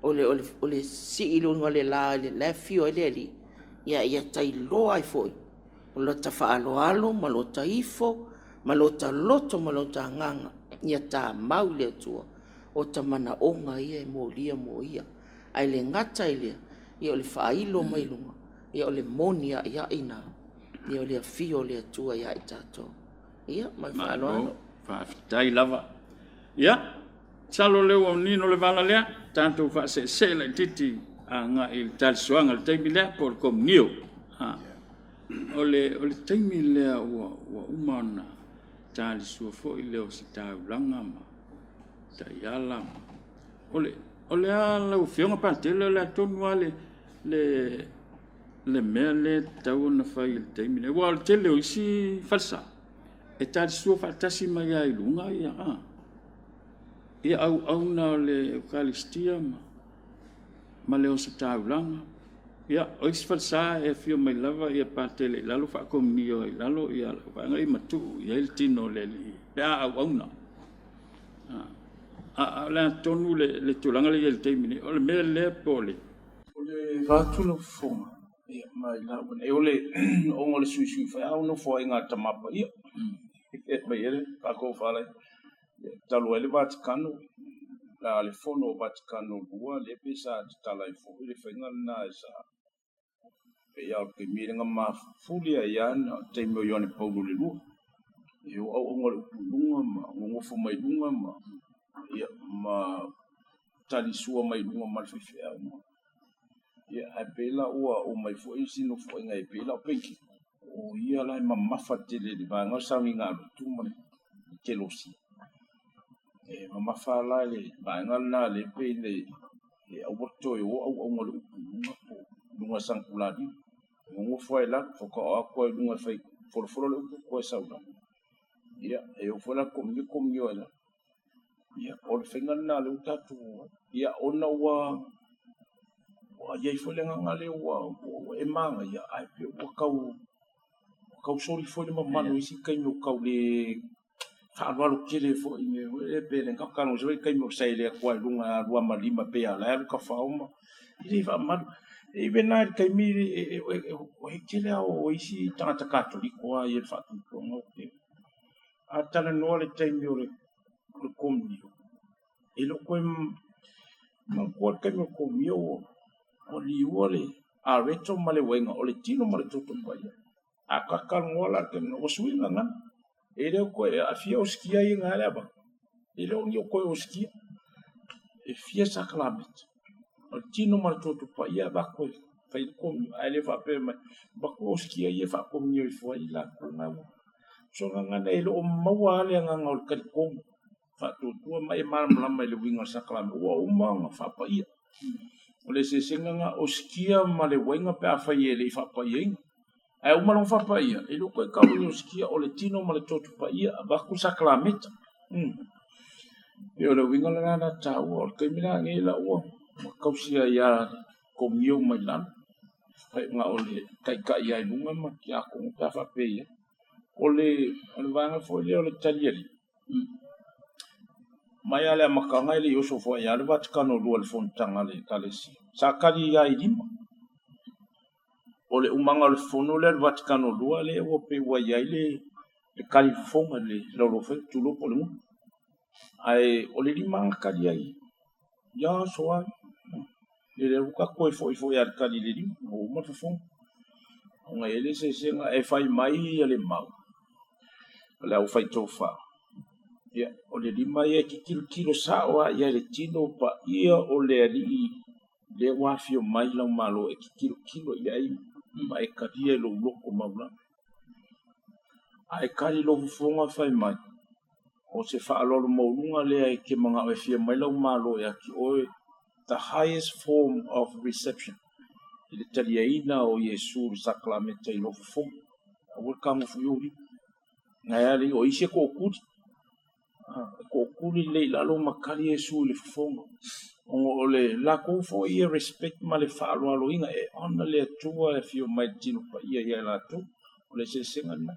o le sii i luga o le la le afio ai le Alii, ia, ia tailoa ai foi o lota faaaloalo ma lota ifo ma lota loto ma lota agaga ia tamau i le Atua o ta manaoga ia e molia mo ia. Ae le gata i lea, ia o le faailo mai luga, ia o le moni aiai na. Ia o le afio o le Atua ia i tatou. Ia, ma le faaaloalo. Faafetai lava. Ia, masalo lea ua manino le vala lea, tatou faaseesee laitiiti agai i le talisuaga i le taimi lea po o le komunio. O le taimi lea ua uma ona talisua foi le ositaulaga ma taiala. O le a lau Afioga Patele, o le a tonu lava le mea lea e tatau ona fai i le taimi lea? Aua o le tele o isi falesa, e talisua faatasi mai lava i luga ia auauna o le Ekalesia ma le ositaulaga. Ia, o isi falesa e afio mai lava Patele i lalo faakomunio ai i lalo vaega ia ma tuu i ai le tino o le Alii pe a auauna. A o le a tonu le tulaga lea e i ai i le taimi nei? O le mea lea po o le... O le vaeatu lau fofoga, ia ma i lau e o le ona o le suisui fai a o nofo ai ngā tamapa ia. E mai ele tākou whālai. Talu ai le Vatikano, la le fono o Vatikano lua, le pe sa tatala ai foi le faiga lena e sa pe ia o le taimi le mafuli ai ia na taimi o Ioane Paulo le lua. E o au o le upu i luga ma gogofo mai luga ma ia ma talisua mai luga ma le faifeau ma ia ae pei la ua o mai foi isi nofoaiga e pei la o penki. O ia la e mamafa tele i le vaega o sauniga lotu ma le kelosi. E mamafa la le vaega lena le pei le e aua toe o auauna le upu i luga po luga sangulali. Gogofo ai la whakao ako ai lunga whai folofolo le upu koe saula. Ia e o foi la komunio komunio ai la. Ia o le whainga lena le utatu. Ia ona ua iai foi le agaga lea ua e magaia ae pei ua kau soli foi le mamalu i isi taimi o kau le faaaloalo tele foi i mea foi lea pe le kau se taimi o saele atu ai luga a lua ma lima pe a la alu tafao ma e le faamalu. E vena i le taimi o he tele a o isi tagata katoliko a ia le faatuatuaga o te. A talanoa le taimi o le komunio, e le o toe manatua le taimi o le komunio ua liua le areto ma le uaiga o le tino ma le toto paia. A kakalanoa la le taimi ua sui le gagana. E le o toe aafia osikia ia nga le avatu. E le o ni o toe osikia. E fia sakalameta. O le tino ma le toto paia avatu e fai le komunio. Ae le faapea mai, batu osikia ia faakomunio ifo ai la latou nga ua. So gagana e le o maua lava le agaga o le talitonu. Faatuatua ma e malamalama i le uiga o le sakalameta. Ua uma ona faapaia. O le eseesega na osikia ma le uaiga pe afai e le i faapaiaina. Ae uma lona faapaia, e le o toe tau i osikia o le tino ma le toto paia avatu sakalameta. E o le uiga lena na taua o le taimi la nei la ua tausia ia komunio mai lalo. Faiga o le taitai ai luga ma tiakono pe a faapea ia. O le vaega foi lea o le taliali. Mai a le amataga e le i oso foi ia le Vatikano lua i le fonotaga a le Ekalesia. Sa tali ia i lima. O le umaga o le fono lea le Vatikano lua lea ua pei ua i ai le kali fofoga le laulofai tulou po o le gutu. Ae o le lima na kali ai. Ia aso ai. Le lea ua tatou foi foi a le kali le lima. Ua uma le fofoga. Ona e le eseesega e fai mai ia le mau. O le au fai tofa. Ia, o le lima ia e tilotilo sao a ia le tino paia o le alii le ua afio mai lau malo e tilotilo i ai ma e talia i lou loto maulana. Ae kali lou fofoga fai mai, o se faaaloalo maualuga lea e te manao e fia mai lau malo e ati oe, the highest form of reception, i le taliaina o Iesu le sakalameta i lou fofoga. Aua le tagofu i ou lima. Ngai ale o isi e tootuli. Tootuli le i lalo ma kali Iesu i le fofoga. Ona o le latou foi ia respect ma le faaaloaloina e ona le Atua e afio mai le tino paia ia latou. O le eseesega lena.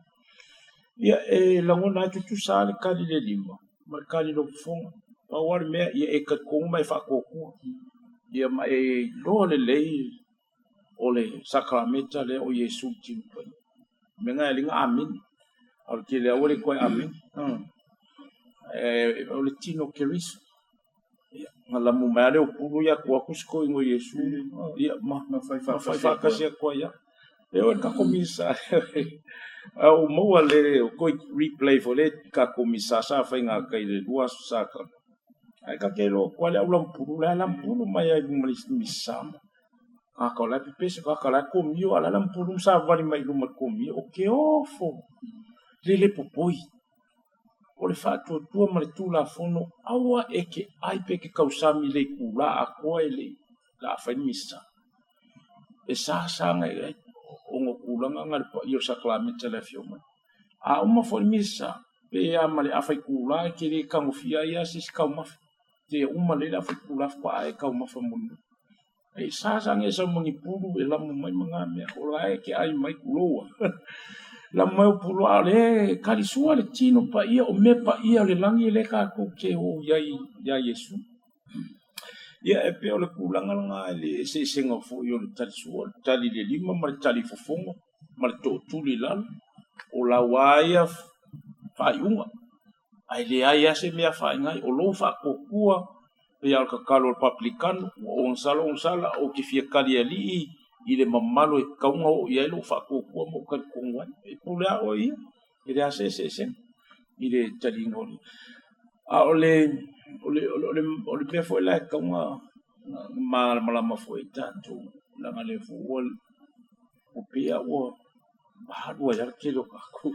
Ia e lagona ai tutusa le kali le lima ma le kali lou fofoga. Pau lava le mea ia e talitonu ma e faatuatua. Ia ma e iloa lelei o le sakalameta lea o Iesu le tino paia. Mea na e aliga amene. O le tele aua le toe amene. O le tino Keriso. Ia, na lamu mai ale o pulu ia atu atu si koingo Iesu. Ia, ma Ma fai faatasi atu ai ia. E o ka komisa. A o maua le o koi replay fo le ka komisa sa whainga kai le lua aso sa ka. Ai ka ke lo kwa le au lampulu le lampulu mai ai luma le misa. Ka ka la pepese ka ka la komio ala lampulu sa vali mai luma komio o ke ofo. Le le popoi. O le faatuatua ma le tulafono aua e ke ai pe ke kausami le kula a koa e le la fai misa. E sa sa ngai ai o ngo kulanga nga le pa i o sakramenta le afio mai. A uma foi misa pe a ma le afai kula e ke le kangofia ia se si kaumafa. Te uma le le afai kula fa e kaumafa munu. E sa sa ngai sa mangi pulu e lamu mai manga mea o la e ke ai mai kuloa. La mai o pulu a le kalisua le tino pa ia o me pa ia o le langi le ka ko ke o ia ia Yesu. Ia e pe o le kulanga nga le se senga fo i o le talisua, le tali le lima ma le tali fofongo ma le tootuli lalo o la waia faaiuga. Ai le ai ase mea faaigai o lou faakokua pe ia o le kakalo o le paplikano ua ogasala ogasala o ke fia kali alii i le mamalo e kauga o i ai lou faakokua ma ou kalitonu ai. E pule a oe ia, e le ase eseesega i le taliga o le. A o le o le o le o le mea foi la e kauga malamalama foi i tatou leaga le foi ua ua pei a ua alu ai lava le tele o tatou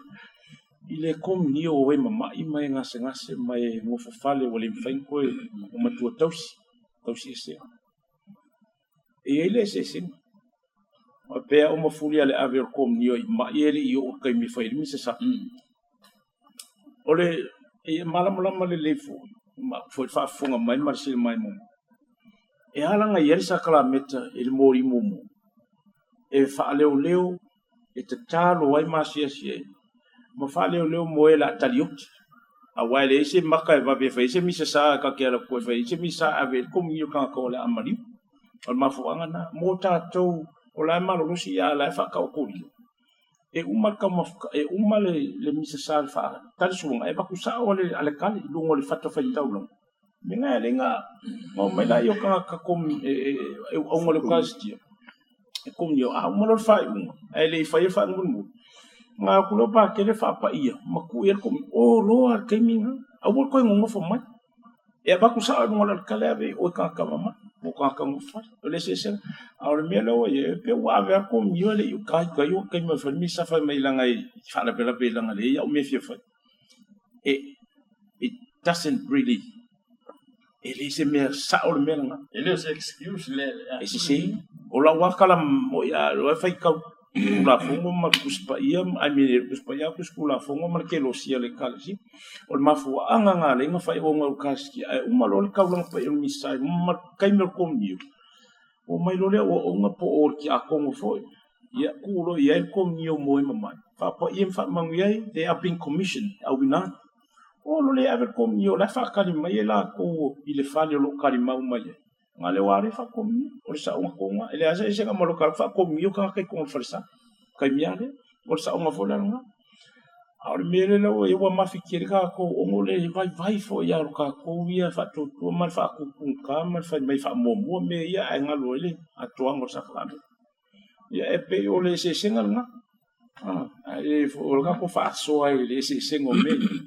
i le komunio o e mama'i ma e gasegase ma e nofofale ua le mafai ona toe o matua tausi, tausi esea. E i ai le eseesega. Faapea o mafuli a le ave o le komunio i ma'i e le i oo i le taimi e fai ai le misasa. O le e malamalama lelei foi ma foi le faafofoga mai ma le sili mai mo. E ala ona i ai le sakalameta i le moli mumu e faaleoleo e tatalo ai ma asiasi ai ma faaleoleo mo e la talioti. Aua e leai se maka e vave e fai ai se misasa ka ke ala koe fai ai se misa ave i le komunio tagata o le a maliu. O le mafuaaga lena mo tatou o la e malolosi a la e faataotolia. E uma le taumafa, e uma le le misasa le faatalisuaga e avatu sao a le a le kale i luga o le fatafaitaulaga. Me nga e le nga nga mai la i o tagata kom e e e auauga le Eukaristia. E komunio a uma loa le faaiuga ae le i faia le faaiuga mulimuli. Nga aku lea o Pakele faapaia ma tuu i ai le komunio. O loa le taimi lena. Aua le toe nonofo mai. E avatu sao i luga o le alikale ave i o i tagata mamalu po o tagata nofofale. O le eseesega. A o le mea lea ua i ai, e pei ua ave lava le komunio e le i uka i tai o taimi o le fai misa fai mai leaga e faalavelave leaga leai au mea e fia fai. E it doesn't really e le se mea sao le mea lena. E le o se excuse le. E sese. O lau lava tala moi a loa e faitau Tulafono ma le Tusi Paia, I mean le Tusi Paia, Tusi Tulafono ma le Kelosia o le Ekalesia. O le mafuaaga lena lea na fai auauna o Ekalesia ae uma loa le taulaga paia o le Misai ma le taimi o le komunio, omai loa le auaunaga po o le tiakono foi, ia tuu loa i ai le komunio mo e mamae, faapaia ma faamanuia ai, they are being commissioned, auina atu. O lo le ave le komunio o la e faatali mai e latou i le fale o lo o talimau mai ai. Na le ua le faakomunio, o le saoga toga, e leai se eseesega ma lo ka faakomunio tagata i totonu o le falesa. Taimi lava lea, o le saoga foi la lena. A o le mea lea ua i ai ua mafitia ai tatou ona o le vaivai foi lava o tatou ia faatuatua ma le faatutugata ma le fai mai faamuamua mea ia ae galo ai le atoaga o le sakalameta. Ia e pei o le eseesega lena. Ae o le tatou faasoa i le eseesega o mea ia.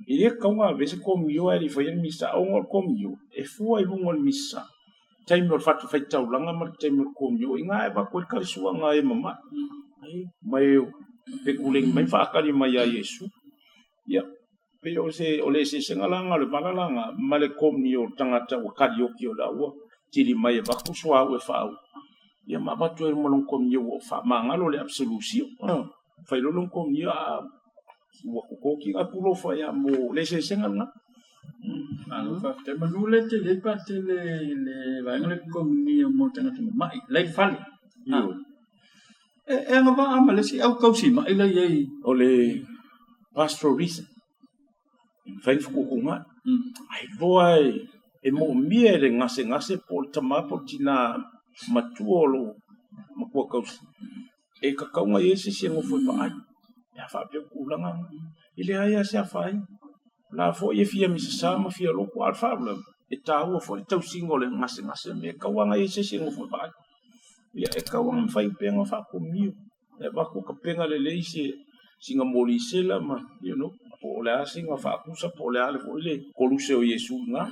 E le tatau ona ave se komunio ae le i faia le misa ona o le komunio e fua i luga o le misa taimi o le fatafaitaulaga ma le taimi o le komunio i ina e avatu ai le kalisuaga e mamae ma e fekulegi mai ma faatali mai ia Iesu. Ia, pei o se o le eseesega la lena o le vala la lena ma le komunio o le tagata ua kalioki o la ua tili mai e avatu suauu e faauu. Ia ma avatu ai ma lona komunio ua faamagalo le absolution. Fai loa lona komunio a ua totoki na pulofa ia mo le eseesega lena. Malo faafetai. Manu le tele pa tele le vaega le komunio mo tagata mama'i la i fale. Ioe. E e agavaa ma le isi au tausi ma'i la i ai. O le pastoral reason. E mafai ona fetuutuunai. Ae loa e moomia e le gasegase po o le tama po o le tina matua o lo o matua tausi, e tatau ona i ai se isi e nofo e vaai. Pe a faapea o tulaga na. E leai lava se afaina. O la foi e fia misasa ma fia lotu, a o le faalavelave, e taua foi le tausiga o le gasegase me e tatau lava ona i ai se isi e nofo e vaai. Ia e tatau lava ona mafai pea ona faakomunio. E avatu kapega lelei se sina molisela ma, you know, po o le a sina faakusa po o le a le foi le koluse o Iesu i ina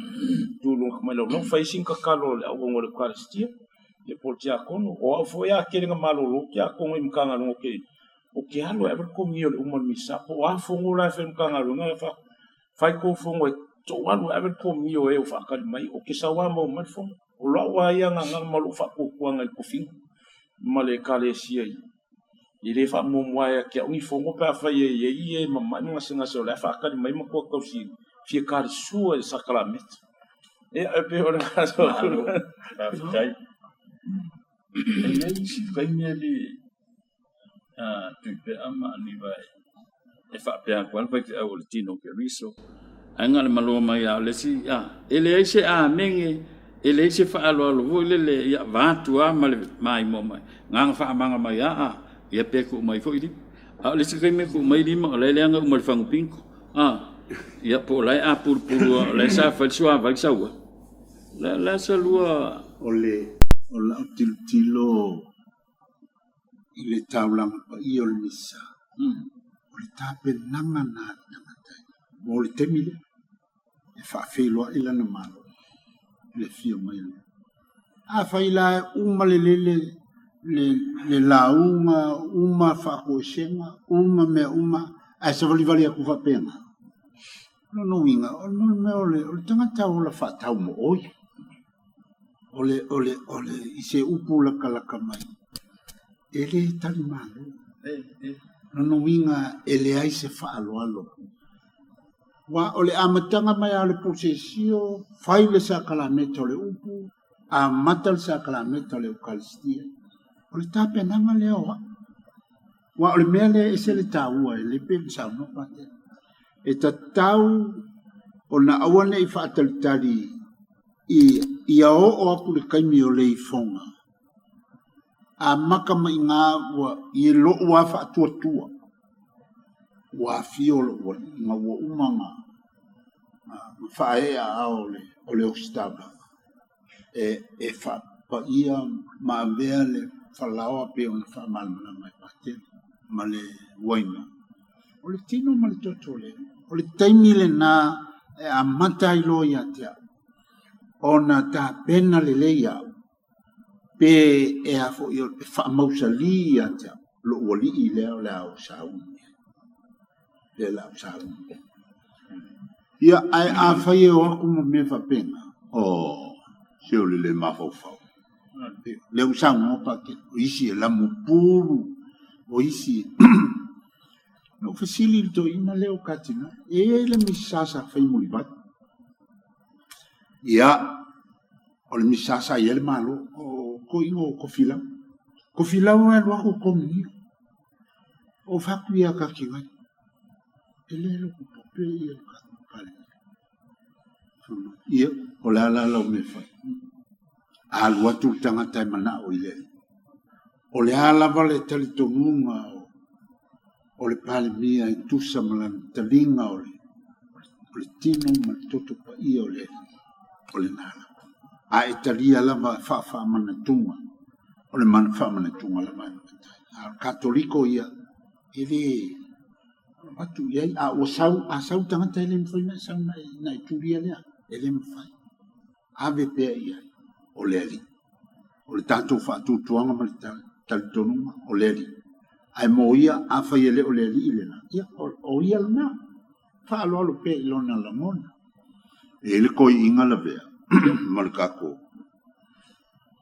tu i luga mai lau fai sina tatalo a le auauna o le Ekalesia ia po o le tiakono. O au foi a tele na malolo tiakono i Matagaluega o ke o ke alu e ave le komunio i le uma o le misa po o a fono la e fai i le Matagaluega e fai tou fono e tou alu e ave le komunio e o faatali mai o ke sau lava maua mai le fono. O lau lava ia agaga ma lou faatuatuaga i le tofiga ma le Ekalesia e le faamuamua ia te au ni fono pe afai e i ai e mamai ma gasegase o la e faatali mai matua tausi fia talisua i le sakalameta. Ia, e pei o le Malo, faafetai. E i ai isi taimi alii Tuipea ma Aniva e faapea atu ai le faifeau o le tino o Keriso. Ae na o le maloa mai lava o le isi, e leai se amene, e leai se faaaloalo foi lele, ia vaeatu lava ma le maimoa mai. Na ona faamaga mai lava, ia pe tuu mai foi lima. A o le isi taimi e tuu mai lima, o la e leaga uma i le fagu pinto. Ia po o la e apulupulu lava, o la e sa fai le suavai sau ai. O le a sa lua... O le o lau tilotilo i le taulaga paia o le misa, o le tapenaga na a le tagata mo le taimi lea e faafeiloai lana Malo i le afio mai o le Afai la e uma le lele le lauga, uma faatoesega, uma mea uma, ae savalivali atu faapena. O lona uiga, o le mea o le tagata ola faataumooi. O le, o le, o le, i se upu latalata mai, e le tali malo. Lona uiga e leai se faaaloalo. Aua o le amataga mai lava o le posesio, fai le sakalameta o le upu, amata le sakalameta o le Eukalistia. O le tapenaga lea o au. Aua o le mea lea e ese le taua e le pei ona saunoa Patele. E tatau ona aua ne i faatalitali ia oo atu le taimi o le ifoga. Amata mai i ina ua i lou lava faatuatua, ua afio lou alii ina ua uma ona faaee aao o le ositaulaga e faapaia ma avea le falaoa pei ona faamalamalama e Patele ma le uaina. O le tino ma le toto lea, o le taimi lena e amata ai loa ia te au ona tapena lelei au pe e a foi e faamausali ia te au lou alii lea o le a ou sauni ai. Lea o le a ou sauni ai. Ia, ae afai e o atu ma mea faapena, oh, se o le le mafaufau. Lea ua saunoa Patele, o isi e lamupulu, o isi Na ou fesili i le toeaina lea o Katina, e i ai le misa sa fai mulivai. Ia, o le misa sa i ai le Malo, o toeaina o Kofilau. Kofilau e alu atu komunio. O fatu ia Katina, e le loto pope ia le tatou Palemia. Ia, o le a la lau mea e fai? Alu atu le tagata e manao i le Alii. O le a lava le talitonuga o le Palemia e tusa ma lana taliga o le tino ma le toto paia o le Alii, o lena lava. A e talia lava faafaamanatuga, o le faamanatuga lava e matai. A o le Katoliko ia, e le avatu i ai. A ua sau, a sau le tagata e le mafai ona e sau ona e tulia lea, e le mafai. Ave pea i ai, o le Alii. O le tatou faatuatuaga ma le talitonuga, o le Alii. Ae mo ia, afai e le o le Alii lena, ia, o ia lena. Faaaloalo pea i lona lagona. E i ai le toeaina lavea ma le tatou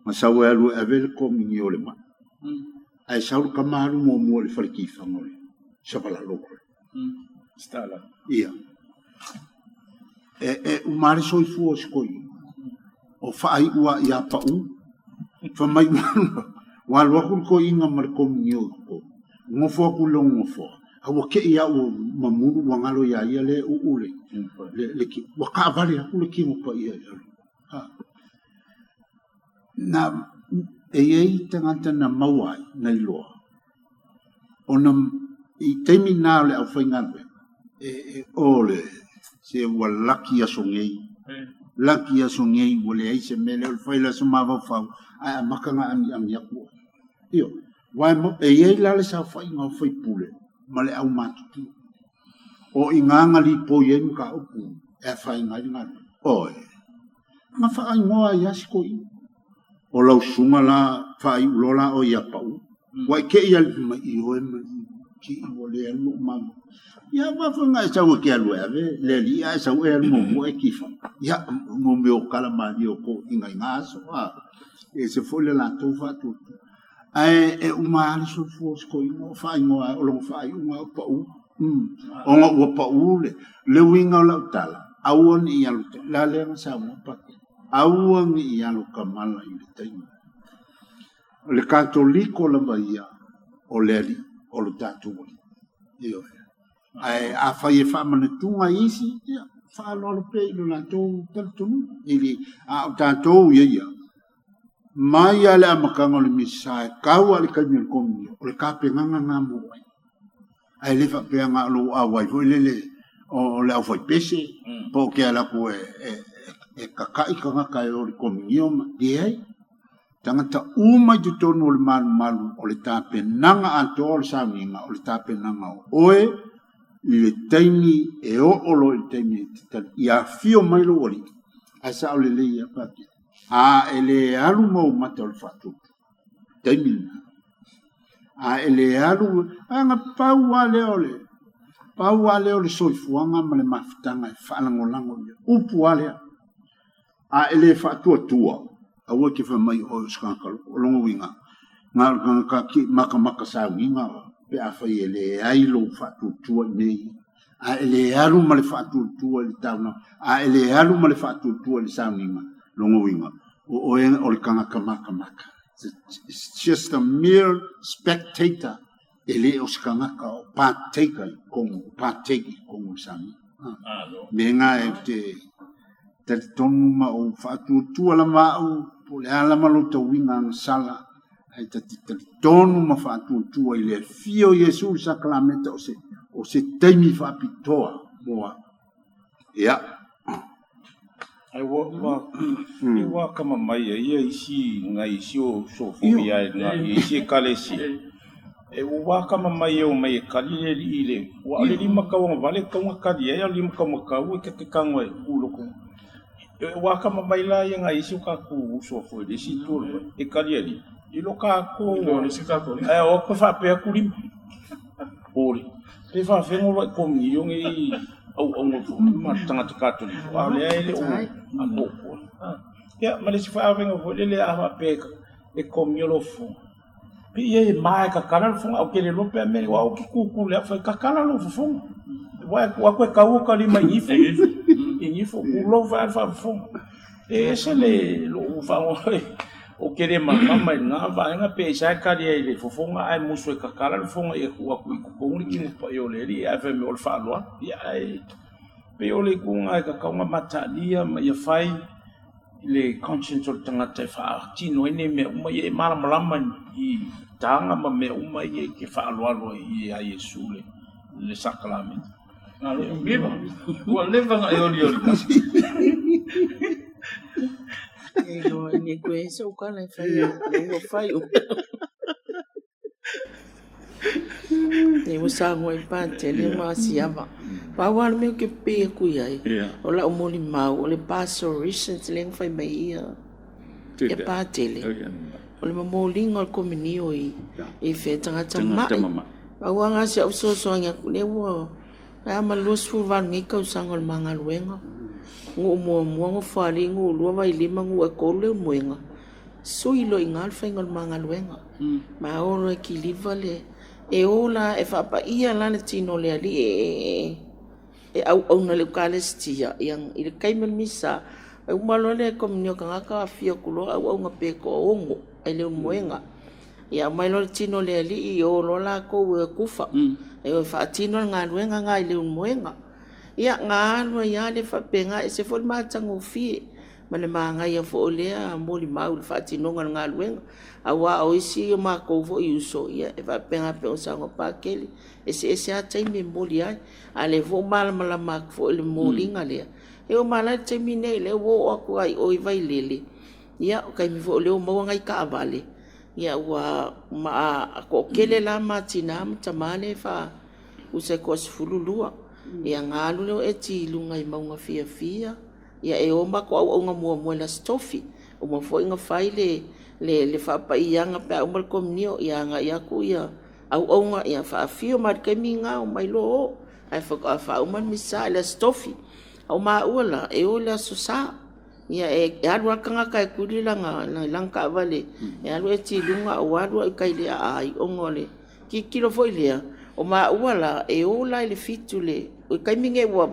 na sau e alu e ave le komunio o le mai. Ae sau le tama alu muamua i le fale tifaga o le Savalalo. Ia. E uma le soifua o si toeaina. O faaiu lava ia pau. Fai mai ua alu atu le toeaina ma le komunio i totonu. Nofo atu i lona nofoa. A ua te i lava ua mamulu ua galo ia ia lea e uu le, le, ua taavale atu le tino paia i lalo. Ha. Na, e i ai tagata na maua ai, na iloa, ona i taimi na o le aufaigaluega, e, o le, se ua laki aso nei, laki aso nei, ua leai se mea lea o le fai le aso mafaufau, ae amata ona amiami atu oe. Ioe. Aua e i ai la le saofaiga o faipule ma le aumatutua. O i ina na lipoi ai mataupu e afaina ai le galuega. Oi, na faaigoa ai lava si toeaina. O lau susuga la faaiu loa la oe ia pau. Ua e te i lava i mai ioe ma te i ua le alu lou malu. Ia aua foi na e sau e te alu e ave le alii ae sau e alu muamua e tifa. Ia mo mea o tala malie o toeaiina i na aso. E ese foi le latou faatuatua. Ae e uma lava le soifua o si toeaina o faaigoa o lona faaiuga o pau. Ona ua pau le uiga o lau tala, aua ne i alu, la lea na saunoa Pate, aua ne i alu tamala i le taimi. O le Katoliko lava ia o le alii, o le tatou alii. Ioe. Ae afai e faamanatuga i isi, ia, faaaloalo pea i lo latou talitonuga. A o tatou ia ia, mai lava le amataga o le Misa e tau lava i le taimi o le komunio, o le tapenaga lena mo oe. Ae le faapea na o lou auai foi lele o le aufaipese, po o te alu atu e tata'i tagata e o i le komunio ma leai. Tagata uma i totonu o le malumalu o le tapenaga atoa o le sauniga, o le tapenaga o oe i le taimi e oo loa i le taimi e te tali, ia afio mai lou alii, ae sao lelei ia Pate. A e le alu ma ou mata o le faatupu, taimi lena. A e le alu, na pau lava lea o le, pau lava lea o le soifuaga ma le mafutaga e faalagolago i le upu lava lea. A e le faatuatua, aua e te fai mai oe o se tagata o lona uiga, na o le tagata ki makamaka sauniga pe afai e leai lou faatuatua i mea ia. A e le alu ma le faatuatua i le taulaga, a e le alu ma le faatuatua i le sauniga, lona uiga, o oe o le tagata makamaka. It's just a mere spectator e le o se tagata o partaker i totonu, o partake i totonu o le sauniga. Mea na e te talitonu ma ou faatuatua lava au, po o le a lava lou tauiga agasala, ae ta te talitonu ma faatuatua i le afio o Iesu i le sakalameta o se taimi faapitoa mo au. Ia. Ai ua ua kama mai ai ia isi ngai isi o uso foi ia ngai isi ekalesia. E ua kama mai e o mai e kali le alii le ua o le lima tauga vale tauga kali ai o le lima taumatau e te tago e uloko. E ua kama mai la ia ngai isi o tatou uso foi le isi itu o le vai e kali alii. I lo tatou ae o pe faapea atu lima. Pole. Pe faafega loa i komunio nei auauga foi ma tagata Katoliko, a o lea e le o apoapoa. Ia, ma le isi foi avega foi lele a faapea e komunio lou fofoga. Pe ia e ma e kakala le fofoga, au ke le iloa pe a mea, aua ou te kukū le au fai, kakala lou fofoga. Aua e tuu atu e tau o ta lima i nifo, i nifo, tulou foi a le faafofoga. E ese le lou fagoa ou te le malamalama i lena vaega pe aisea e kali ai i le fofoga ae musu e kakala le fofoga ia tuu atu i totonu le tino paia o le alii ae fai mai o le faaaloalo. Ia ae pei o le itu lena e tatau ona mataalia ma ia fai le conscience o le tagata e faatino ai nei mea uma ia e malamalama i taga ma mea uma ia e te faaaloalo ai ia Iesu le sakalameta. Ua leva ona e olioli mai. E iloa i ne koe se ukala e fai au, ua fai o. E ua sagoa i Patele ma Asiava. Pau lava le mea ou te pipii atu i ai, o lau molimau, o le Pastor Richards lea na fai mai ia ia Patele. O le momoliga o le komunio i fea tagata mamai. Pau lava lena o si au fesoasoani atu, lea ua a ma le 28 nei tausaga o le ma galuega. Nuu muamua Nofoalii, nuu lua Vailima, nuu e tolu Leulumoega, sui loa i ina le faiga o le ma galuega. Ma o loa e kiliva le, e o la e faapaia la le tino o le alii e auauna i le Ekalesia i le taimi o le Misa, e uma loa le komunio a tagata afio atu loa auauna pe toaono i Leulumoega. Ia aumai loa le tino o le alii o loa latou e kufa, e o e faatino le galuega lena i Leulumoega. Ia, na alu ai lava le faapena, e ese foi le matagofie ma le manaia foi o lea molimau i le faatinoga o le galuega. Aua o isi o matou foi uso, ia e faapena pei ona saunoa Patele, eseese lava taimi e momoli ai. A o lea foi ua malamalama atu foi i le momoliga lea, e oo mai lava la i le taimi nei, lea ua oo atu lava i o i Vailele, ia o taimi foi o lea ua maua nai taavale, Ia ua ma toatele la ma tina ma tama lea e tusa e toa-12. Ia ona alu lea o Eti i luga i Maugafiafia, ia e o matou auauna muamua i le Aso Tofi. Uma foi ona fai le faapaiaga pe a uma le komunio, ia agai atu auauna ia faafio mai lava i le taimi lena omai loa o, ae faatoa faauma le Misa i le Aso Tofi. O maua la, e o i le Aso Sa. Ia e alu lava le tagata e tuli lana taavale e alu Eti i luga ou alu au i tai i le aai, ona o le tilotilo foi lea, o maua la, e o la i le 7 i le... o le taimi lenei ua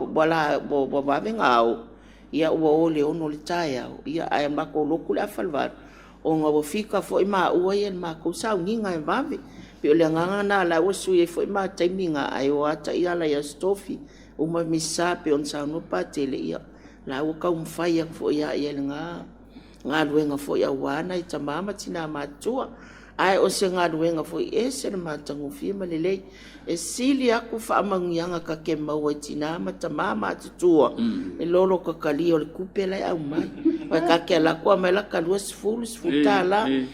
vave ona ao, ia ua o i le 6 i le taeao, ae matou lotu le afa i le 8, ona ua fika foi maua ia i le matou sauniga e vave. E pei o le agaga lena o la e ua sui ai foi ma taimi na, ae o lava taiala i Aso Tofi, uma le Misa e pei ona saunoa Patele, ia o la e ua taumafai atu foi lava i ai i lena galuega foi aua nai tama ma tina matutua. Ae o se galuega foi e ese le matagofie ma lelei. E sili atu faamanuiaga ta te maua i tina ma tama matutua i lo le talia o le tupe la e aumai. Aua ta te alu atu aumai lata $20, $10,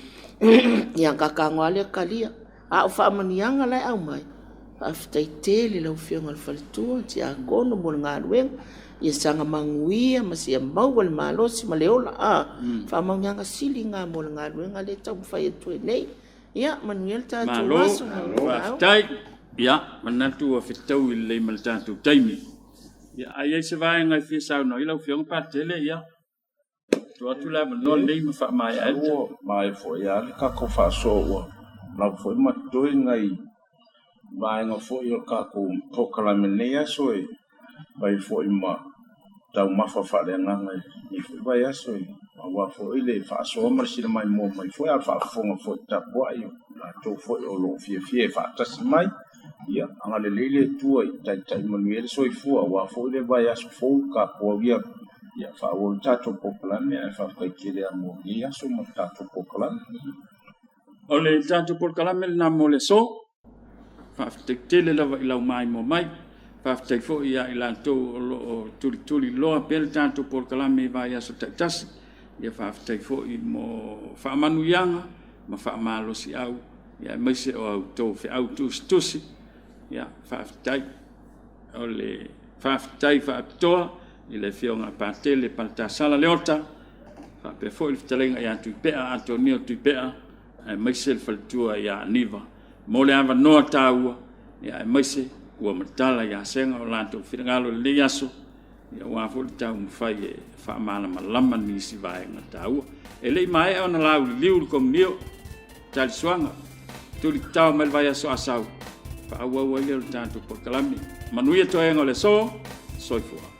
ia ona ta tago lava lea talia. A o faamanuiaga la e aumai, faafetai tele i lau Afioga i le faletua, le tiakono mo le galuega, ia saga manuia ma ia maua le malosi ma le ola. Faamanuiaga sili na mo le galuega lea e taumafai atu ai nei. Ia manuia le tatou aso. Malo, faafetai. Ia, manatu ua fetaui lelei ma le tatou taimi. Ia, a i ai se vaega e fia saunoa ai lau Afioga Patele, ia, tuu atu le avanoa lenei ma faamaea ai. Ua maea foi lava le tatou faasoa ua lava foi ma totoe nai vaega foi o le tatou polokalame i lenei aso e fai foi ma taumafa faaleagaga i lenei foi vaiaso aua foi le faasoa ma le sila maimoa mai foi a o le faafofoga foi tapuai o latou foi o lo o fiafia e faatasi mai. Ia agalelei le Atua i taitai manuia le soifua aua foi le vaiaso fou tapuai atu. Ia faaauau le tatou polokalame ae faafetai tele lava mo lenei aso ma le tatou polokalame. O le tatou polokalame lena mo le aso. Faafetai tele lava i lau maimoa mai. Faafetai foi ia i latou o lo o tulituliloa pea le tatou polokalame i vaiaso taitasi. Ia faafetai foi mo faamanuiaga ma faamalosiau ia aemaise o a outou feau tusitusi. Ia faafetai. O le faafetai faapitoa i le Afioga a Patele Paletasala Leota, faapea foi le fetalaiga ia Tuipea Atonio Tuipea, aemaise le faletua ia Aniva mo le avanoa taua, ia aemaise ua matala ia sega o latou finagalo i lenei aso, ia aua foi le taumafai e faamalamalama nisi vaega taua. E le i maea ona lauliliu le komunio, talisuaga, tulitao mai le vaiaso Asau, faaauau ai lea o le tatou polokalame. Manuia toega o le aso, soifua.